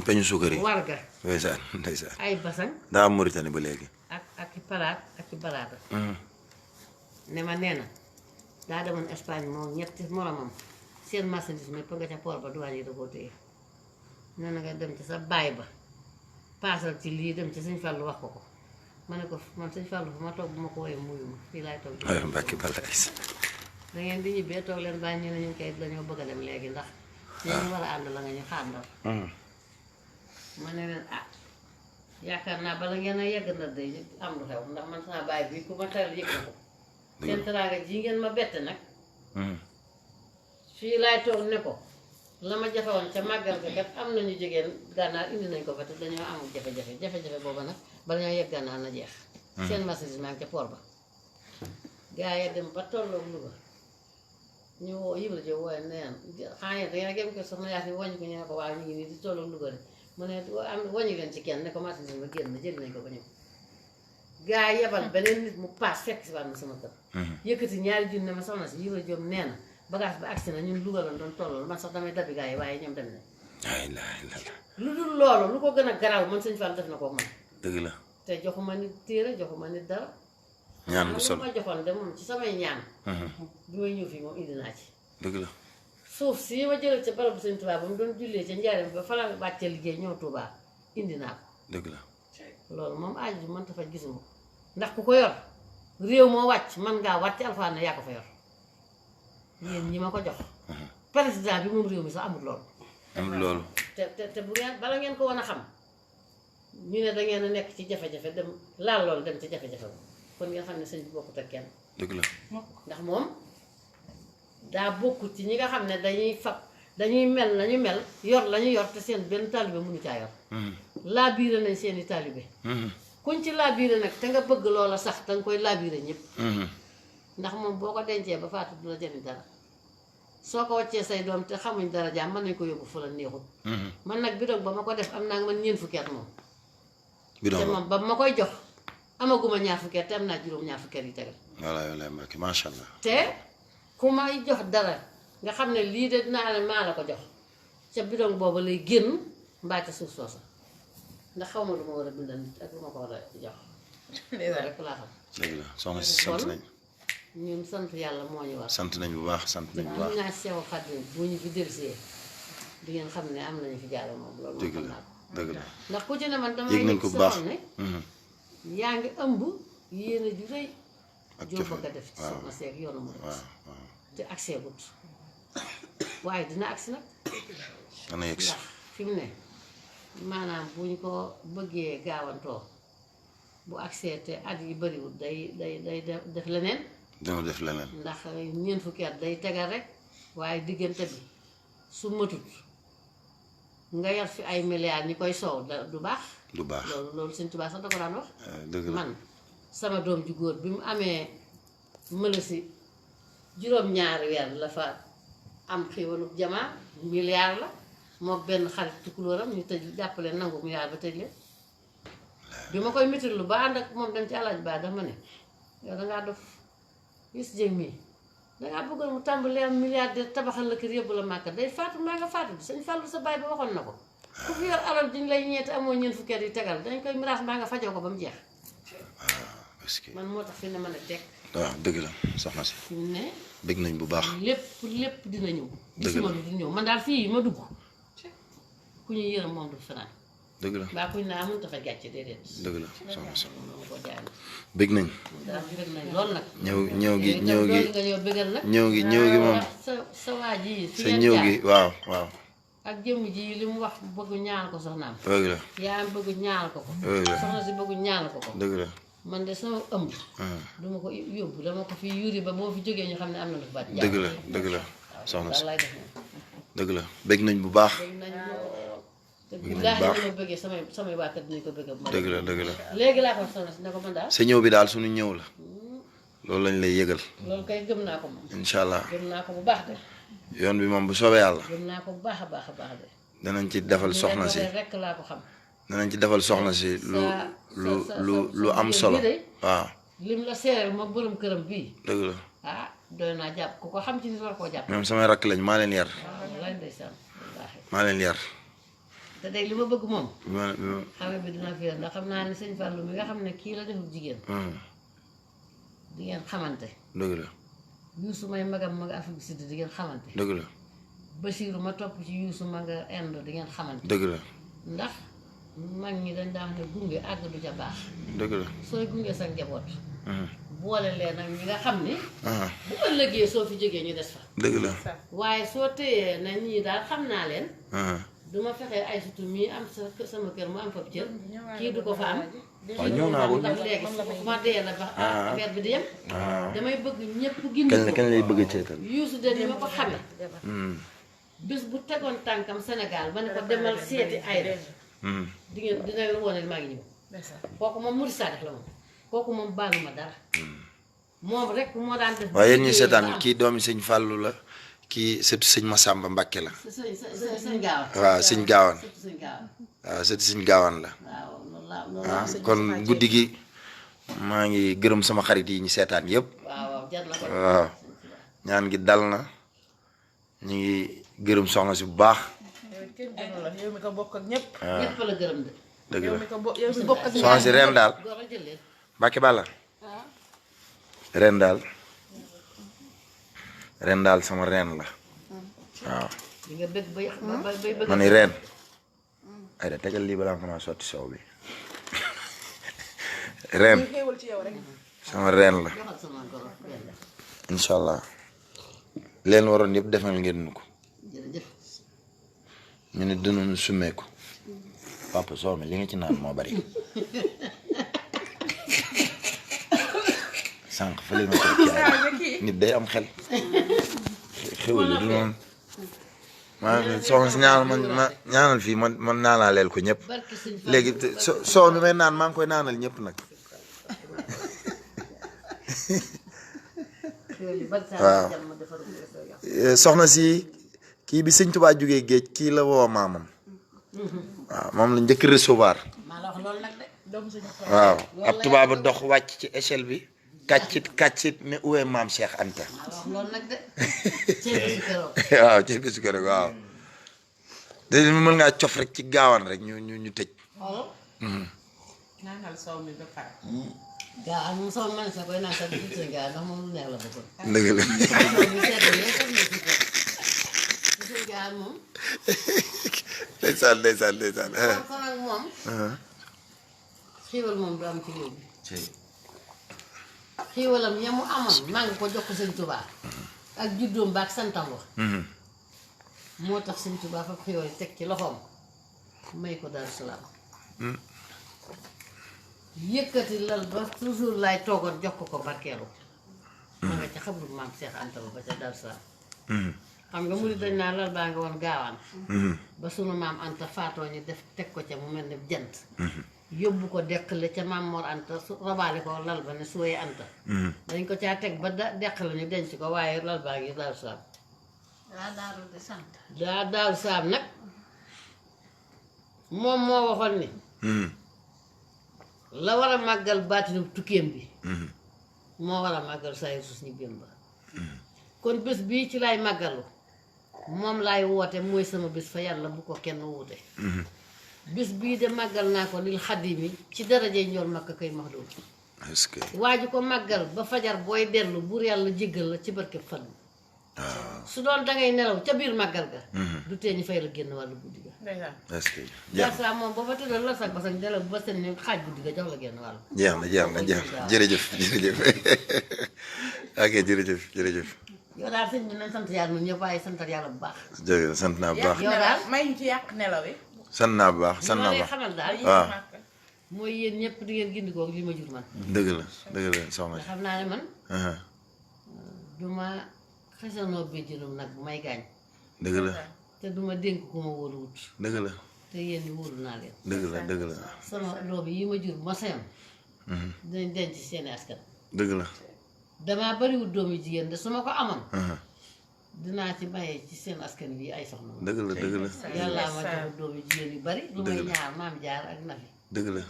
S2: peñu suukar yi.
S1: warga.
S2: ndeysaan ndeysaan.
S1: ay basang.
S2: daa am Mauritanie ba léegi.
S1: ak i palaat ak i baraata. ne ma nee na daa demoon Espagne moom ñetti moromam seen marchandise mi pour nga ca port ba douane yi da koo téye nee na nga dem ci sa baay ba paasal ci lii dem ci sëñ Fallu wax ko ko ma ne ko man sëñ Fallu fu ma toog bu ma ko woowee muyu ma fii laay toog.
S2: aywa Mbacke Balaye.
S1: da ngeen di ñibbee toog leen bàyyi ñu ne ñu koy dañoo bëgg a dem léegi ndax ñu war a ànd la nga ñu xaar ndar. ma ne leen yaakaar naa bala ngeen a yegg na day am lu xew ndax man sama baay bi ku ma teral yëg na ko. seen teraanga ji ngeen ma bett nag. fii laay toog ne ko la ma jafe woon ca màggal ga kat am nañu jigéen gànnaar indi nañ ko fa te dañoo amul jafe-jafe booba nag bala ñoo yegg gànnaar na jeex. seen marchandise maa ngi ca port ba. gaa yi dem ba tolloog Louga ñu woo Ibra Diop wooye neen xanaa yéen da ngeen a gëm ko soxna Yaasin wàññi ko ñu ne ko waaw ñu ngi nii di tolloog Louga de mu ne am wàññi leen ci kenn ne ko marchandise ma génn jël nañ ko ba ñëw. gaa yebal beneen nit mu paas fekk si waat na sama kër. yëkkati ñaari junne ma soxna si Ibra Diop nee na bagage ba agsi na ñun Louga la doon tollool man sax damay dabi gaa yi waaye ñoom dem nañ. lu dul loolu lu ko gën a garaaw man sëñ Fall def na ko man.
S2: dëgg la.
S1: te joxuma nit téere joxuma nit dara.
S2: ñaan bu solo
S1: ma joxoon de moom ci samay ñaan. bi may ñëw fii moom indi naa ci.
S2: dëgg la.
S1: suuf si ma jëlee ca barabu sëñ Tuubaa ba mu doon jullee ca njaareem ba fa la wàccee liggéey ñëw Tuubaa indi naa ko.
S2: dëgg la.
S1: loolu moom aaju bi mënta faj gisuma ko ndax ku ko yor réew moo wàcc man ngaa wàcc alxuraan ne yaa ko fa yor yéen ñi ma ko jox. président bi moom réew mi sax amul loolu.
S2: amul loolu.
S1: te bu ngeen bala ngeen ko wan a xam ñu ne da ngeen a nekk ci jafe-jafe dem laal loolu dem ci jafe-jafe ba kon ngeen xam ne sëñ bi bokkut ak kenn.
S2: dëgg la.
S1: ndax moom daa bokkut ci ñi nga xam ne dañuy mel nañu mel yor lañu yor te seen benn taalibe mënu caa yor. laabiire nañ seeni taalibe. kuñ ci laabiire nag te nga bëgg loola sax danga koy laabiire ñëpp. ndax moom boo ko dencee ba faatu du la jëriñ dara soo ko waccee say doom te xamuñ dara jaam mën nañ ko yóbbu fu la neexut. man nag bidon ba ma ko def am naa man ñeent fukki at moom.
S2: bidon
S1: te moom ba ma koy jox amaguma ñaar fukki at te am naa juróom ñaar fukki at yi tegal.
S2: walaay Mbacke macha allah.
S1: te ku may jox dara nga xam ne lii de dinaa la maa la ko jox ca bidon booba lay génn mbaa ca suuf soosa ndax xaw ma lu ma war a bindal nit ak lu ma ko war a jox. rek laa xam.
S2: dëgg la soxna si sant nañ.
S1: ñun sant yàlla moo ñu war.
S2: sant nañ bu baax sant nañ bu baax.
S1: am naa sew Xaadim bu ñu fi dellusee di ngeen xam ne am nañu fi jàll moom loolu
S2: dëgg
S1: moom xam
S2: la
S1: naa ko.
S2: dëgg la.
S1: ndax ku ci ne man damay
S2: yëg nañ ko bu baax
S1: ne yaa ngi ëmb yéene ju rëy
S2: ak
S1: joo
S2: jafe
S1: bëgg a def ci
S2: waaw
S1: soxna seeg yoonu mu
S2: waaw waaw.
S1: te accès gut waaye dina agsi nag
S2: dana yegg si.
S1: ndax fi mu ne maanaam bu ñu ko bëggee gaawantoo bu accès te at yi bëriwul day def leneen
S2: dina def leneen.
S1: ndax ñeent fukki at day tegal rek waaye diggante bi su matut nga yor fi ay milliards ñi koy soow du baax.
S2: du baax
S1: loolu Sëñ Tuubaa sax da ko daan wax.
S2: dëgg la
S1: man sama doom ju góor bi mu amee mëlësi juróom-ñaari weer la fa am xiiwalu jamaa milliard la moo benn xarit tukulóoram ñu tëj jàppale nangu milliard ba tëj leen bi ma koy mitir lu ba ànd ak moom dem ci alaaj baa dafa ne yow dangaa dof gis jëg mii dangaa bëggoon mu tàmbalee am milliardaire tabaxal la kër yóbbu la màkka day faatu maa nga faatu bi Sëñ Fallu sa baay ba waxoon na ko ku fi yor alal diñ lay ñeete amoo ñeent fukki at yi tegal dañ koy miraas maa nga fajoo ko ba mu jeex
S2: parce que
S1: man moo tax fi ne mën a teg
S2: waaw dëgg la soxna si.
S1: fi mu ne
S2: bëgg nañ bu baax.
S1: lépp dina ñëw
S2: dëgg la
S1: gisuma lu dul ñëw man daal fii ma dugg ku ñuy yërëm moom du fanaan
S2: dëgg la
S1: mbaa kuñ naa mënut a fa gàcce déedéet
S2: dëgg la soxna si.
S1: moom ko jaay
S2: bëgg nañ.
S1: daal bëgg nañ lool nag
S2: ñëw gi ñëw gi
S1: nga ñëw bëggal nag
S2: ñëw gi moom.
S1: sa waa ji fi
S2: sa
S1: ngeen
S2: ñëw
S1: jaar
S2: gi waaw waaw.
S1: ak jëmm ji li mu wax bëgg ñaan ko soxnaam
S2: dëgg la
S1: yaa bëgg ñaan ko ko
S2: dëgg la
S1: soxna si bëgg ñaan ko ko
S2: dëgg la.
S1: man de sama ëmb duma ko yóbbu dama ko fi yuri ba boo fi jógee ñu xam ne am na lu fi baat
S2: dëgg la dëgg la soxna si
S1: lay def
S2: dëgg la bëgg nañ bu baax.
S1: bëgg nañ lool te
S2: nañ bu
S1: billaahi
S2: baax.
S1: dama bëggee samay waa kër dinañ ko bëgg bu ma
S2: dëgg la dëgg la.
S1: léegi laa ko wax soxna si ne ko man daal
S2: sa ñëw bi daal suñu ñëw la. loolu lañ lay yëgal.
S1: loolu kay gëm naa ko moom
S2: incha allah
S1: gëm naa ko bu baax de
S2: yoon bi moom bu soobee yàlla.
S1: gëm naa ko bu baax a baax a baax de
S2: danañ ci defal soxna si
S1: rek laa ko xam
S2: danañ ci defal soxna si lu am solo waaw.
S1: lim la seereel ma borom këram bii
S2: dëgg la
S1: ah doy naa jàpp ku ko xam ci nit war koo jàpp
S2: ñoom samay rakk lañ maa leen yar.
S1: waaw wallaay ndeysaan wallaahi
S2: maa leen yar
S1: te day li ma bëgg moom
S2: ma
S1: xale bi dina fi ndax xam naa ne sëñ Fallou mi nga xam ne kii la deful jigéen di ngeen xamante
S2: dëgg la
S1: Youssou may magam ma nga Afrique Sud di ngeen xamante
S2: dëgg la
S1: Bachirou ma topp ci Youssou ma nga Inde di ngeen xamante
S2: dëgg la
S1: ndax mag ñi dañ daan ne gunge àgg du ca baax
S2: dëgg la
S1: sooy gunge sa njaboot boole leen nag ñi nga xam ni bu ëllëgee soo fi jógee ñu des fa
S2: dëgg la
S1: waaye soo téyee na ñii daal xam naa leen duma fexee ay sutu mii am sama kër mu am fa cër kii du ko fa am
S2: waaw ñëw naa ko
S1: ndax léegi su ma dee la ba affaire bi di yem damay bëgg ñëpp gindi ko
S2: kañ lay bëgg a ceetal
S1: Youssou de ni ma ko xamee bis bu tegoon tànkam Sénégal ba ne ko demal seeti Aïda di ngeen dina la wone maa ngi ñëw kooku moom Mouride Sadikh la moom kooku moom baaluma dara moom rek moo daan def
S2: waaye yéen ñi seetaan kii doomi sëñ Fallou la kii sëtu sëñ Massamba Mbàkke la
S1: sëñ Gaawaan
S2: waaw sëñ Gaawaan
S1: sëñ Gaawaan
S2: waaw sëtu sëñ Gaawaan la
S1: waaw loolu
S2: kon guddi gi maa ngi gërëm sama xarit yi ñu seetaan yëpp
S1: waaw jar la ko
S2: waaw ñaan gi dal na ñu ngi gërëm soxna si bu baax
S3: yow mi ko bokk ak ñëpp.
S1: ñëpp la gërëm de
S2: dëgg
S3: yow
S2: la
S3: mi ko yow mi bokk ak
S2: soxna si ren daal
S1: góor a jël leen
S2: Mbàkke Balla ren daal sama reen la waaw
S1: di nga bëgg bay bay bëgg
S2: ma ni reen ay da tegal lii balaa nga maa sotti soow bi ren
S3: xéewal ci yow rek.
S2: sama reen la
S1: joxal sama goro benn
S2: incha allah leen waroon yëpp defal ngeen nu ko
S1: jërëjëf
S2: ñu ne dinañu summeeku papa soow mi li nga ci naan moo bari sànq fële ma toog ci ay nit day am xel xewal du noonu maa soxna si ñaanal ma ñaanal fii man naanaaleel ko ñëpp
S1: barki sëñ
S2: léegi soow mi may naan maa ngi koy naanal ñëpp nag waaw soxna si kii bi sëñ Tuubaa jógee géej kii la woo maamam waaw moom la njëkk recevoir
S1: maa la wax loolu nag de
S2: waaw ab tubaab dox wàcc ci échelle bi kàccit ne uwee maam Cheikh Anta
S1: maa la wax loolu nag de ceeb si keroog
S2: waaw ci bisu ko rek waaw dañu mën ngaa cof rek ci gaawaan rek ñu tëj
S1: xoolal
S3: naanal soow mi ba pare.
S1: gaa am moom sama man sa koy naan sax di sëñ gaa ndax moom lu neex la bëggoon
S2: dëgg la
S1: ñu seet la yëpp am na si ko sëñ gaa moom
S2: ndeysaan
S1: kon nag moom xiiwal moom du am ci réew bi xiiwalam ya mu amoon maa ngi ko jox ko sëñ Tuubaa ak juddoom ba ak santam wax moo tax sëñ Tuubaa fa xiiwal teg ci loxoom may ko Daaru Salaam yëkkati lal ba toujours laay toogoon jox ko barkeelu ma nga ca xamul maam Cheikh Anta ba ca Daaru Salaam xam nga murid dañ naa lal baa nga woon gaawaan ba sunu maam Anta faatoo ñu def teg ko ca mu mel ne jant yóbbu ko deqale ca maam Mor Anta su robaale ko lal ba ne suwee Anta dañ ko caa teg ba deqale ñu denc ko waaye lal baa ngi Daaru Salaam Daaru Salaam nag moom moo waxoon ni la war a màggal baatinu tukkeem bi moo war a màggal saa yu sus ñu bém ba kon bés bii ci laay màggalu moom laay woote mooy sama bés fa yàlla bu ko kenn wuute bés bii de màggal naa ko lil xadimi ci darajey njool makka kay max doon
S2: est-ce que
S1: waa ji ko màggal ba fajar booy dellu buur yàlla jéggal la ci barkeb fan su doon dangay nelaw ca biir màggal ga du tee ñu fay la génn wàllu guddi ga
S2: est-ce que
S1: Daaru Salaam moom ba fa tëddal la sax ba sax nelaw ba seen ni xaaj guddi ga jox la génn wàllu
S2: jeex na jërëjëf ok jërëjëf
S1: yow daal sëñ bi nañ sant yàlla ñun ñëpp waaye santal yàlla bu baax
S2: jërëjëf sant naa bu baax
S1: yow daal
S3: may ñu ci yàq nelaw yi.
S2: sant naa bu baax
S1: li ma lay
S2: baax
S1: xamal daal
S2: waaw
S1: mooy yéen ñëpp di ngeen gindikoo li ma jur man
S2: dëgg la soxna
S1: nga
S2: si
S1: xam naa ne man duma xesanoo béjjënum nag bu may gaañ
S2: dëgg la
S1: te duma dénk ku ma wóolu wut
S2: dëgg la
S1: te yéen ñi wóolu naa leen
S2: dëgg la
S1: sama doom yi ma jur ma sayoon dinañ denc seeni askan
S2: dëgg la
S1: damaa bariwul doom yi jigéen de su ma ko amoon dinaa ci maye ci seen askan wi ay soxna moom
S2: dëgg la
S1: yàllaa ma jox doom yi jigéen yu bari lu may ñaar maam jaar ak nafi
S2: dëgg la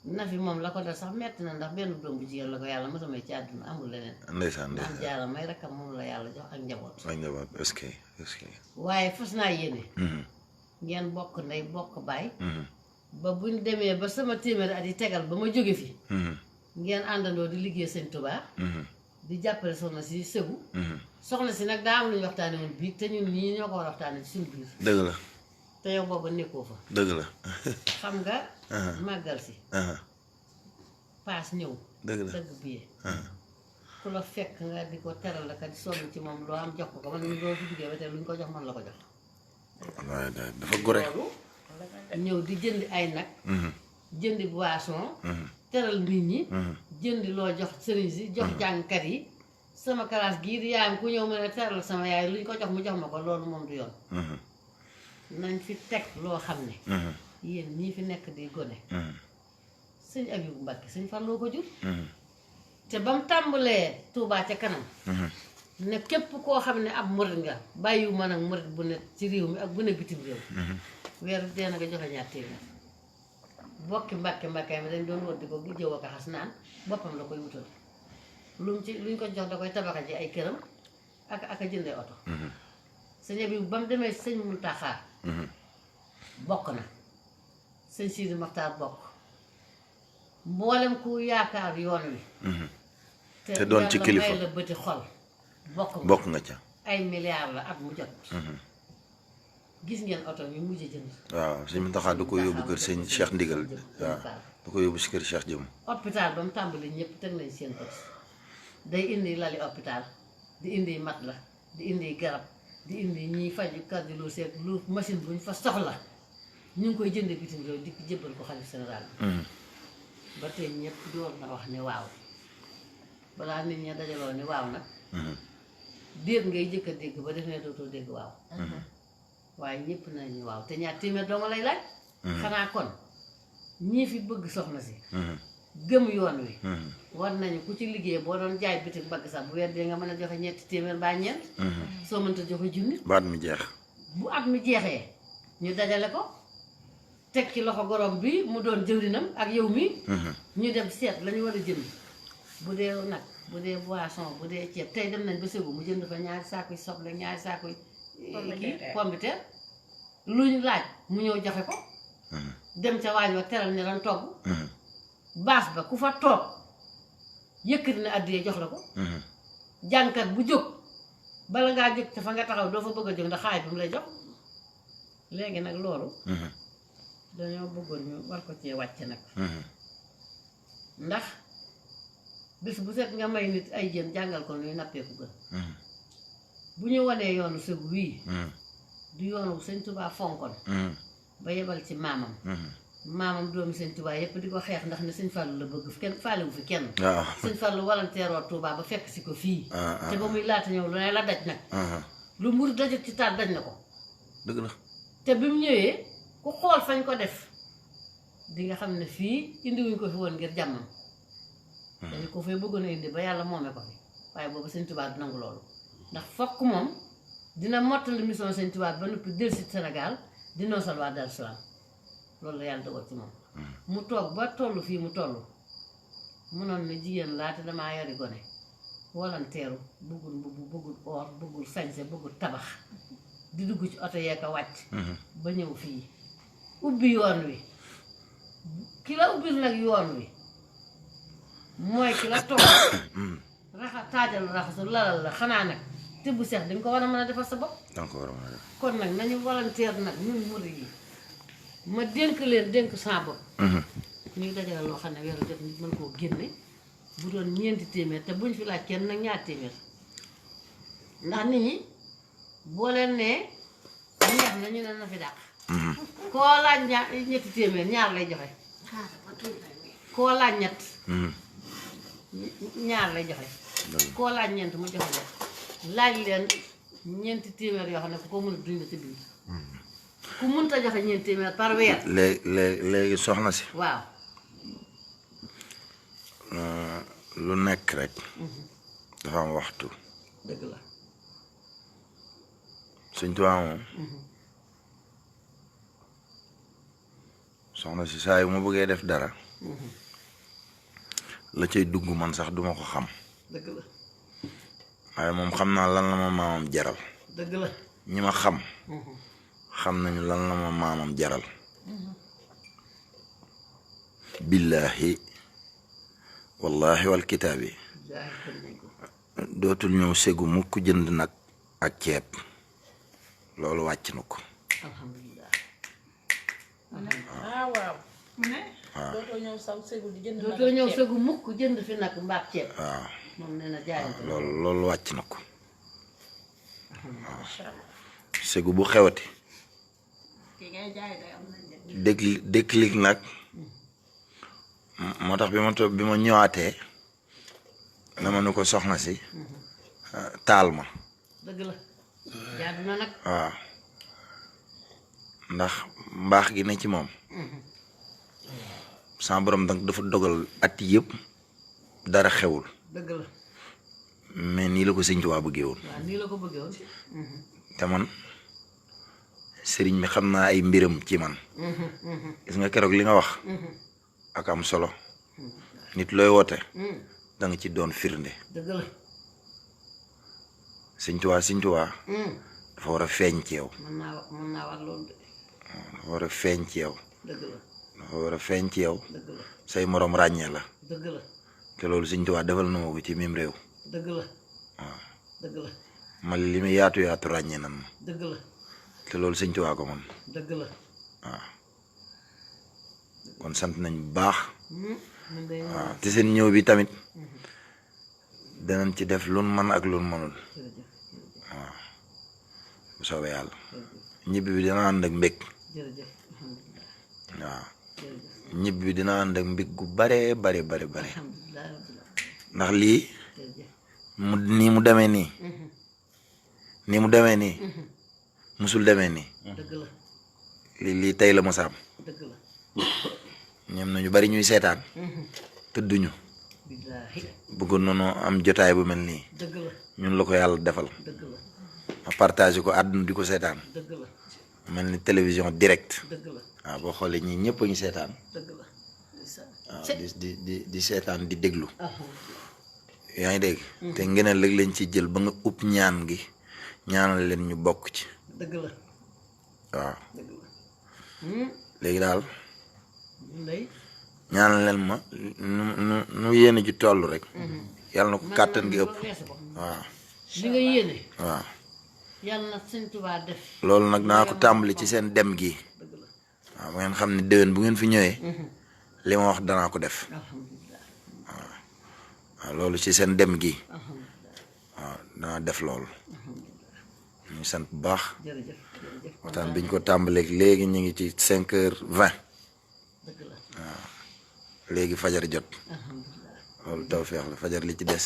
S1: na fi moom la ko def sax metti na ndax benn doom bu jigéen la ko yàlla mos a may ci àdduna amul leneen
S2: ndeysaan
S1: maam
S2: ndeysaan
S1: jaara may rakkam moom la yàlla jox ak njaboot
S2: ak njaboot est-ce que
S1: waaye fas naa yéene ngeen bokk ndey bokk baay ba buñ demee ba sama téeméeri at yi tegal ba ma jóge fi ngeen àndandoo di liggéey sëñ Tuubaa di jàppale soxna si sëgu soxna si nag daa am lu ñu waxtaane woon biig te ñun ñii ñoo ko war a waxtaane ci suñu biir
S2: dëgg la
S1: te yow booba nekkoo fa
S2: dëgg la
S1: xam nga màggal si paas ñëw
S2: dëgg la
S1: dëgg biyee ku la fekk nga di ko teral la ka di sonn ci moom loo am jox ko man mi doo fi duggee ba tey lu ñu ko jox man la ko jox
S2: waaye dafa gore
S1: loolu ñëw di jëndi ay nag jëndi boisson teral nit ñi jëndi loo jox sëriñ si jox jàngkat yi sama classe gii di yaayam ku ñëw mën a teral sama yaay lu ñu ko jox mu jox ma ko loolu moom du yoon nañ fi teg loo xam ne yéen ñii fi nekk di gone sëñ Abibu Mbàkke sëñ Falloo ko jur te ba mu tàmbalee Tuubaa ca kanam ne képp koo xam ne ab murit nga bàyyiwu ma nag murit bu ne ci réew mi ak bu ne bitim réew weer dee na nga joxe ñaar téeméer bokki Mbàkke Mbàkke mi dañ doon wër di ko jëw ak a xas naan boppam la koy wutal lu mu ci luñ ko jox da koy tabaxa ji ay këram ak a jëndee oto sëñ Abibu ba mu demee sëñ Muntaxaa bokk na sëñ Sidi Maxtaar bokk mboolem ku yaakaar yoon wi
S2: te doon ci kilifa
S1: may la bëti xol
S2: bokk nga ca
S1: ay milliards la at mu jot gis ngeen oto bi mujj jënd
S2: waaw sëñ Muntaxa du ko yóbbu kër sëñ Cheikh Ndigal waaw du ko yóbbu si kër Cheikh Jëm
S1: hôpital ba mu tàmbali ñëpp teg nañ seen bët day indi lali hôpital di indi mat la di indi garab di indi ñiy faju cardio seet lu machine buñ fa soxla ñu ngi koy jënde bitim réew di ko jébbal ko xalif général bi ba tey ñëpp door na wax ne waaw balaa nit ña dajaloo ne waaw nag déet ngay jëkk a dégg ba def ne dootoo dégg waaw waaye ñëpp nañu waaw te ñaar téeméer doo nga lay laaj xanaa kon ñii fi bëgg soxna si gëm yoon wi war nañu ku ci liggéey boo doon jaay bitik bagg sax bu weer dee nga mën a joxe ñetti téeméer mbaa ñeent soo mënta joxe junni
S2: ba at mi jeex
S1: bu at mi jeexee ñu dajale ko teg ci loxo gorom bi mu doon jëwrinam ak yow mi ñu dem seet la ñu war a jënd bu dee nag bu dee boisson bu dee ceeb tey dem nañ ba Ségou mu jënd fa ñaari saakuy soble ñaari saakuy kii pomme de terre lu ñu laaj mu ñëw joxe ko dem ca waañ wa teral ñu lan togg baas ba ku fa toog yëkkati na àddiyee jox la ko jànkat bu jóg bala ngaa jóg te fa nga taxaw doo fa bëgg a jóg ndax xaay bi mu lay jox léegi nag loolu dañoo bëggoon ñu war ko cee wàcc nag ndax bis bu set nga may nit ay jën jàngal ko nuy nappeeku gën bu ñu wanee yoonu Ségou wii du yoonu sëñ Tuubaa fonkoon ba yebal ci maamam maamam doomi sëñ Tuubaa yépp di ko xeex ndax ne sëñ Fallu la bëgg kenn faalewu fi kenn sëñ Fallu walanteeroo Tuubaa ba fekk si ko fii te ba muy laata ñëw lu ne la daj nag lu mbur dajut ci taat daj na ko
S2: dëgg la
S1: te bi mu ñëwee ku xool fañ ko def di nga xam ne fii indiwuñ ko fi woon ngir jàmmam dañu ko fay bëggoon a indi ba yàlla moome ko fi waaye boobu sëñ Tuubaa du nangu loolu ndax fokk moom dina mottali mission sëñ Tuubaa ba noppi dellusi Sénégal di noosal waa Daaru Salaam loolu la yàlla dogal ci moom mu toog ba toll fii mu toll munoon ne jigéen laa te damaa yori gone volontaire bëggul mbubb bëggul or bëggul sañse bëggul tabax di dugg ci oto yee ko wàcc ba ñëw fii ubbi yoon wi ki la ubbil nag yoon wi mooy ki la toog taajal raxasu lalal la xanaa nag te bu seex di nga ko war a mën a defal sa bopp
S2: danga ko war a mën a def
S1: kon nag nañu volontaire nag ñun murid yi ma dénk leen dénk sa bopp ñuy dajale loo xam ne weeru jot nit mën koo génne bu doon ñeenti téeméer te buñ fi laaj kenn nag ñaar téeméer ndax nit ñi boo leen nee neex na ñu ne na fi dàq koo laaj ñetti téeméer ñaar lay joxe koo laaj ñett ñaar lay joxe koo laaj ñeent mu joxe leen laaj leen ñeenti téeméer yoo xam ne ku ko mën a duñ la ci bind ku mënta joxe ñeenti téeméer par weer
S2: léegi soxna si
S1: waaw
S2: lu nekk rek dafa am waxtu
S1: dëgg la
S2: Sëñ Tuubaa moom soxna si saa yu ma bëggee def dara la cay dugg man sax duma ko xam
S1: dëgg la
S2: waaye moom xam naa lan la ma maamam jaral
S1: dëgg la
S2: ñi ma xam xam nañu lan la ma maamam jaral billaahi wallahi wal kitaabi
S1: jaay gëm nañ ko
S2: dootul ñëw segu mukk jënd nag ak ceeb loolu wàcc na ko
S1: alhamdulilah
S3: waaw mu ne dootoo ñëw saw segu di jënd
S1: dootoo ñëw segu mukk jënd fi nag mbaat ceeb
S2: waaw
S1: moom nee na jaayante
S2: loolu wàcc na ko segu bu xewati
S3: ki ngay jaay day am nañ
S2: déclic nag moo tax bi ma ñëwaatee dama ne ko soxna si taal ma
S1: dëgg la jaadu na nag
S2: waaw ndax mbaax gi ne ci moom sama borom nag dafa dogal at yëpp dara xewul
S1: dëgg la
S2: mais nii la ko sëñ Tuubaa bëggee woon
S1: waaw nii la ko bëggee woon
S2: te man sëriñ mi xam naa ay mbiram ci man gis nga keroog li nga wax ak am solo nit looy woote da nga ci doon firnde
S1: dëgg la
S2: sëñ Tuubaa dafa war a feeñ ci yow
S1: mën naa wax loolu de
S2: dafa war a feeñ ci yow
S1: dëgg la
S2: dafa war a feeñ ci yow
S1: dëgg la
S2: say moroom ràññee la
S1: dëgg la
S2: te loolu sëñ Tuubaa defal na ma ko ci mim réew
S1: dëgg la
S2: waaw
S1: dëgg la
S2: man li mu yaatu ràññee nan ma
S1: dëgg la
S2: te loolu sëñ Tuubaa ko man
S1: dëgg la
S2: waaw kon sant nañ bu baax
S1: man de
S2: waaw te seen ñëw bi tamit danañ ci def lun man ak lun mënul
S1: jërëjëf
S2: waaw bu soobee yàlla ñibbi bi dina ànd ak mbég
S1: jërëjëf alhamdulilah
S2: waaw
S1: jërëjëf
S2: ñibbi bi dina ànd ak mbég gu bare
S1: alhamdulilah
S2: ndax lii
S1: jërëjëf
S2: nii mu demee nii musul demee nii
S1: dëgg la
S2: lii tey la mosaam
S1: dëgg la
S2: ñoom nañu bari ñuy seetaan tëdduñu
S1: billaahi
S2: bëggoon nañoo am jotaay bu mel nii
S1: dëgg la
S2: ñun la ko yàlla defal
S1: dëgg la
S2: ma partagé ko àdduna di ko seetaan
S1: dëgg la
S2: mel ni télévision direct
S1: dëgg la
S2: waaw boo xoolee ñii ñëpp a ngi seetaan
S1: dëgg la ndeysaan
S2: waaw di seetaan di déglu
S1: alhamdulilah
S2: yaa ngi dégg te ngeen lëg leen ci jël ba nga upp ñaan gi ñaanal leen ñu bokk ci
S1: dëgg la
S2: waaw
S1: dëgg la
S2: léegi daal
S1: ndey
S2: ñaanal leen ma nu yéene ji toll rek yàlla na ko kàttan gi ëpp waaw
S1: li nga yéene
S2: waaw
S1: yàlla na sëñ Tuubaa def
S2: loolu nag naa ko tàmbali ci seen dem gi
S1: dëgg la
S2: waaw ba ngeen xam ne déwén bu ngeen fi ñëwee li ma wax danaa ko def
S1: alhamdulilah
S2: waaw loolu ci seen dem gi
S1: alhamdulilah
S2: waaw danaa def loolu ñu sant bu baax
S1: jërëjëf jërëjëf
S2: waxtaan biñ ko tàmbaleeg léegi ñu ngi ci 5h20
S1: dëgg la
S2: léegi fajar jot
S1: alhamdulilah
S2: loolu tawfeex la fajar li ci des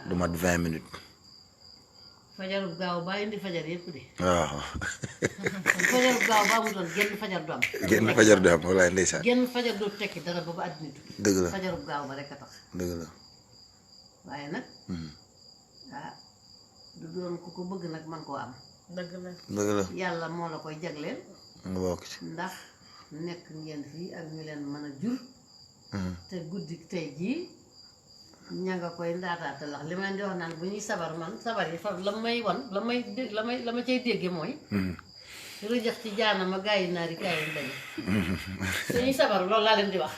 S2: du mat 20 minutes
S1: fajaru gaaw baa indi fajar yëpp de
S2: waaw
S1: fajaru gaaw baa mu doon genn fajar du am
S2: génn fajar du am walaay ndeysaan
S1: genn fajar du tekki dara ba ba àddina tukki
S2: dëgg la
S1: fajaru gaaw ba rek a tax
S2: dëgg la
S1: waaye nag du doon ku ko bëgg nag man koo am
S3: dëgg la
S2: dëgg la
S1: yàlla moo la koy jagleel
S2: nga bokk ci
S1: ndax nekk ngeen fii ak ñu leen mën a jur te guddi tey jii ña nga koy ndaataata lax li ma leen di wax naan bu ñuy sabar man sabar yi fa la may wan la ma cay dégge mooy rëjëx ci jaanama gaa yi naari gaa yi dañu suñuy sabar loolu laa leen di wax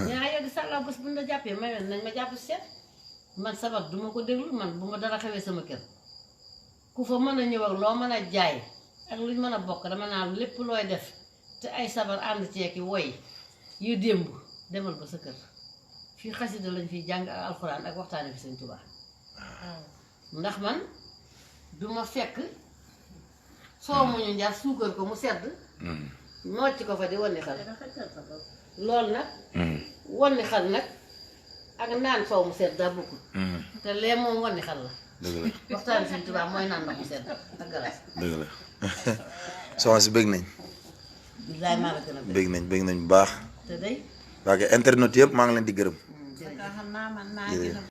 S1: ñaa yow di sàllaa bés bu ñu la jàppee may nañ ma jàpp si seet man sabar duma ko déglu man bu ma dara xewee sama kër ku fa mën a ñëw ak loo mën a jaay ak luñ mën a bokk dama naan lépp looy def te ay sabar ànd ceeki woy yu démb demal ba sa kër fii xasida lañ fiy jàng ak alxuraan ak waxtaane fi sëñ Tuubaa ndax man duma fekk soo muñu njar suukar ko mu sedd nocc ko fa di wonni xal loolu nag wonni xal nag ak naan soow mu sedd daa bokkul te lee moom wonni xal la
S2: dëgg la
S1: waxtaane sëñ Tuubaa mooy naan ndox mu sedd ak galas
S2: dëgg la soxna si bëgg nañ
S1: billaay maa la gën a
S2: bëgg nañ bu baax
S1: te day
S2: waa internet yëpp maa ngi leen di gërëm
S3: xam naa man naa gën a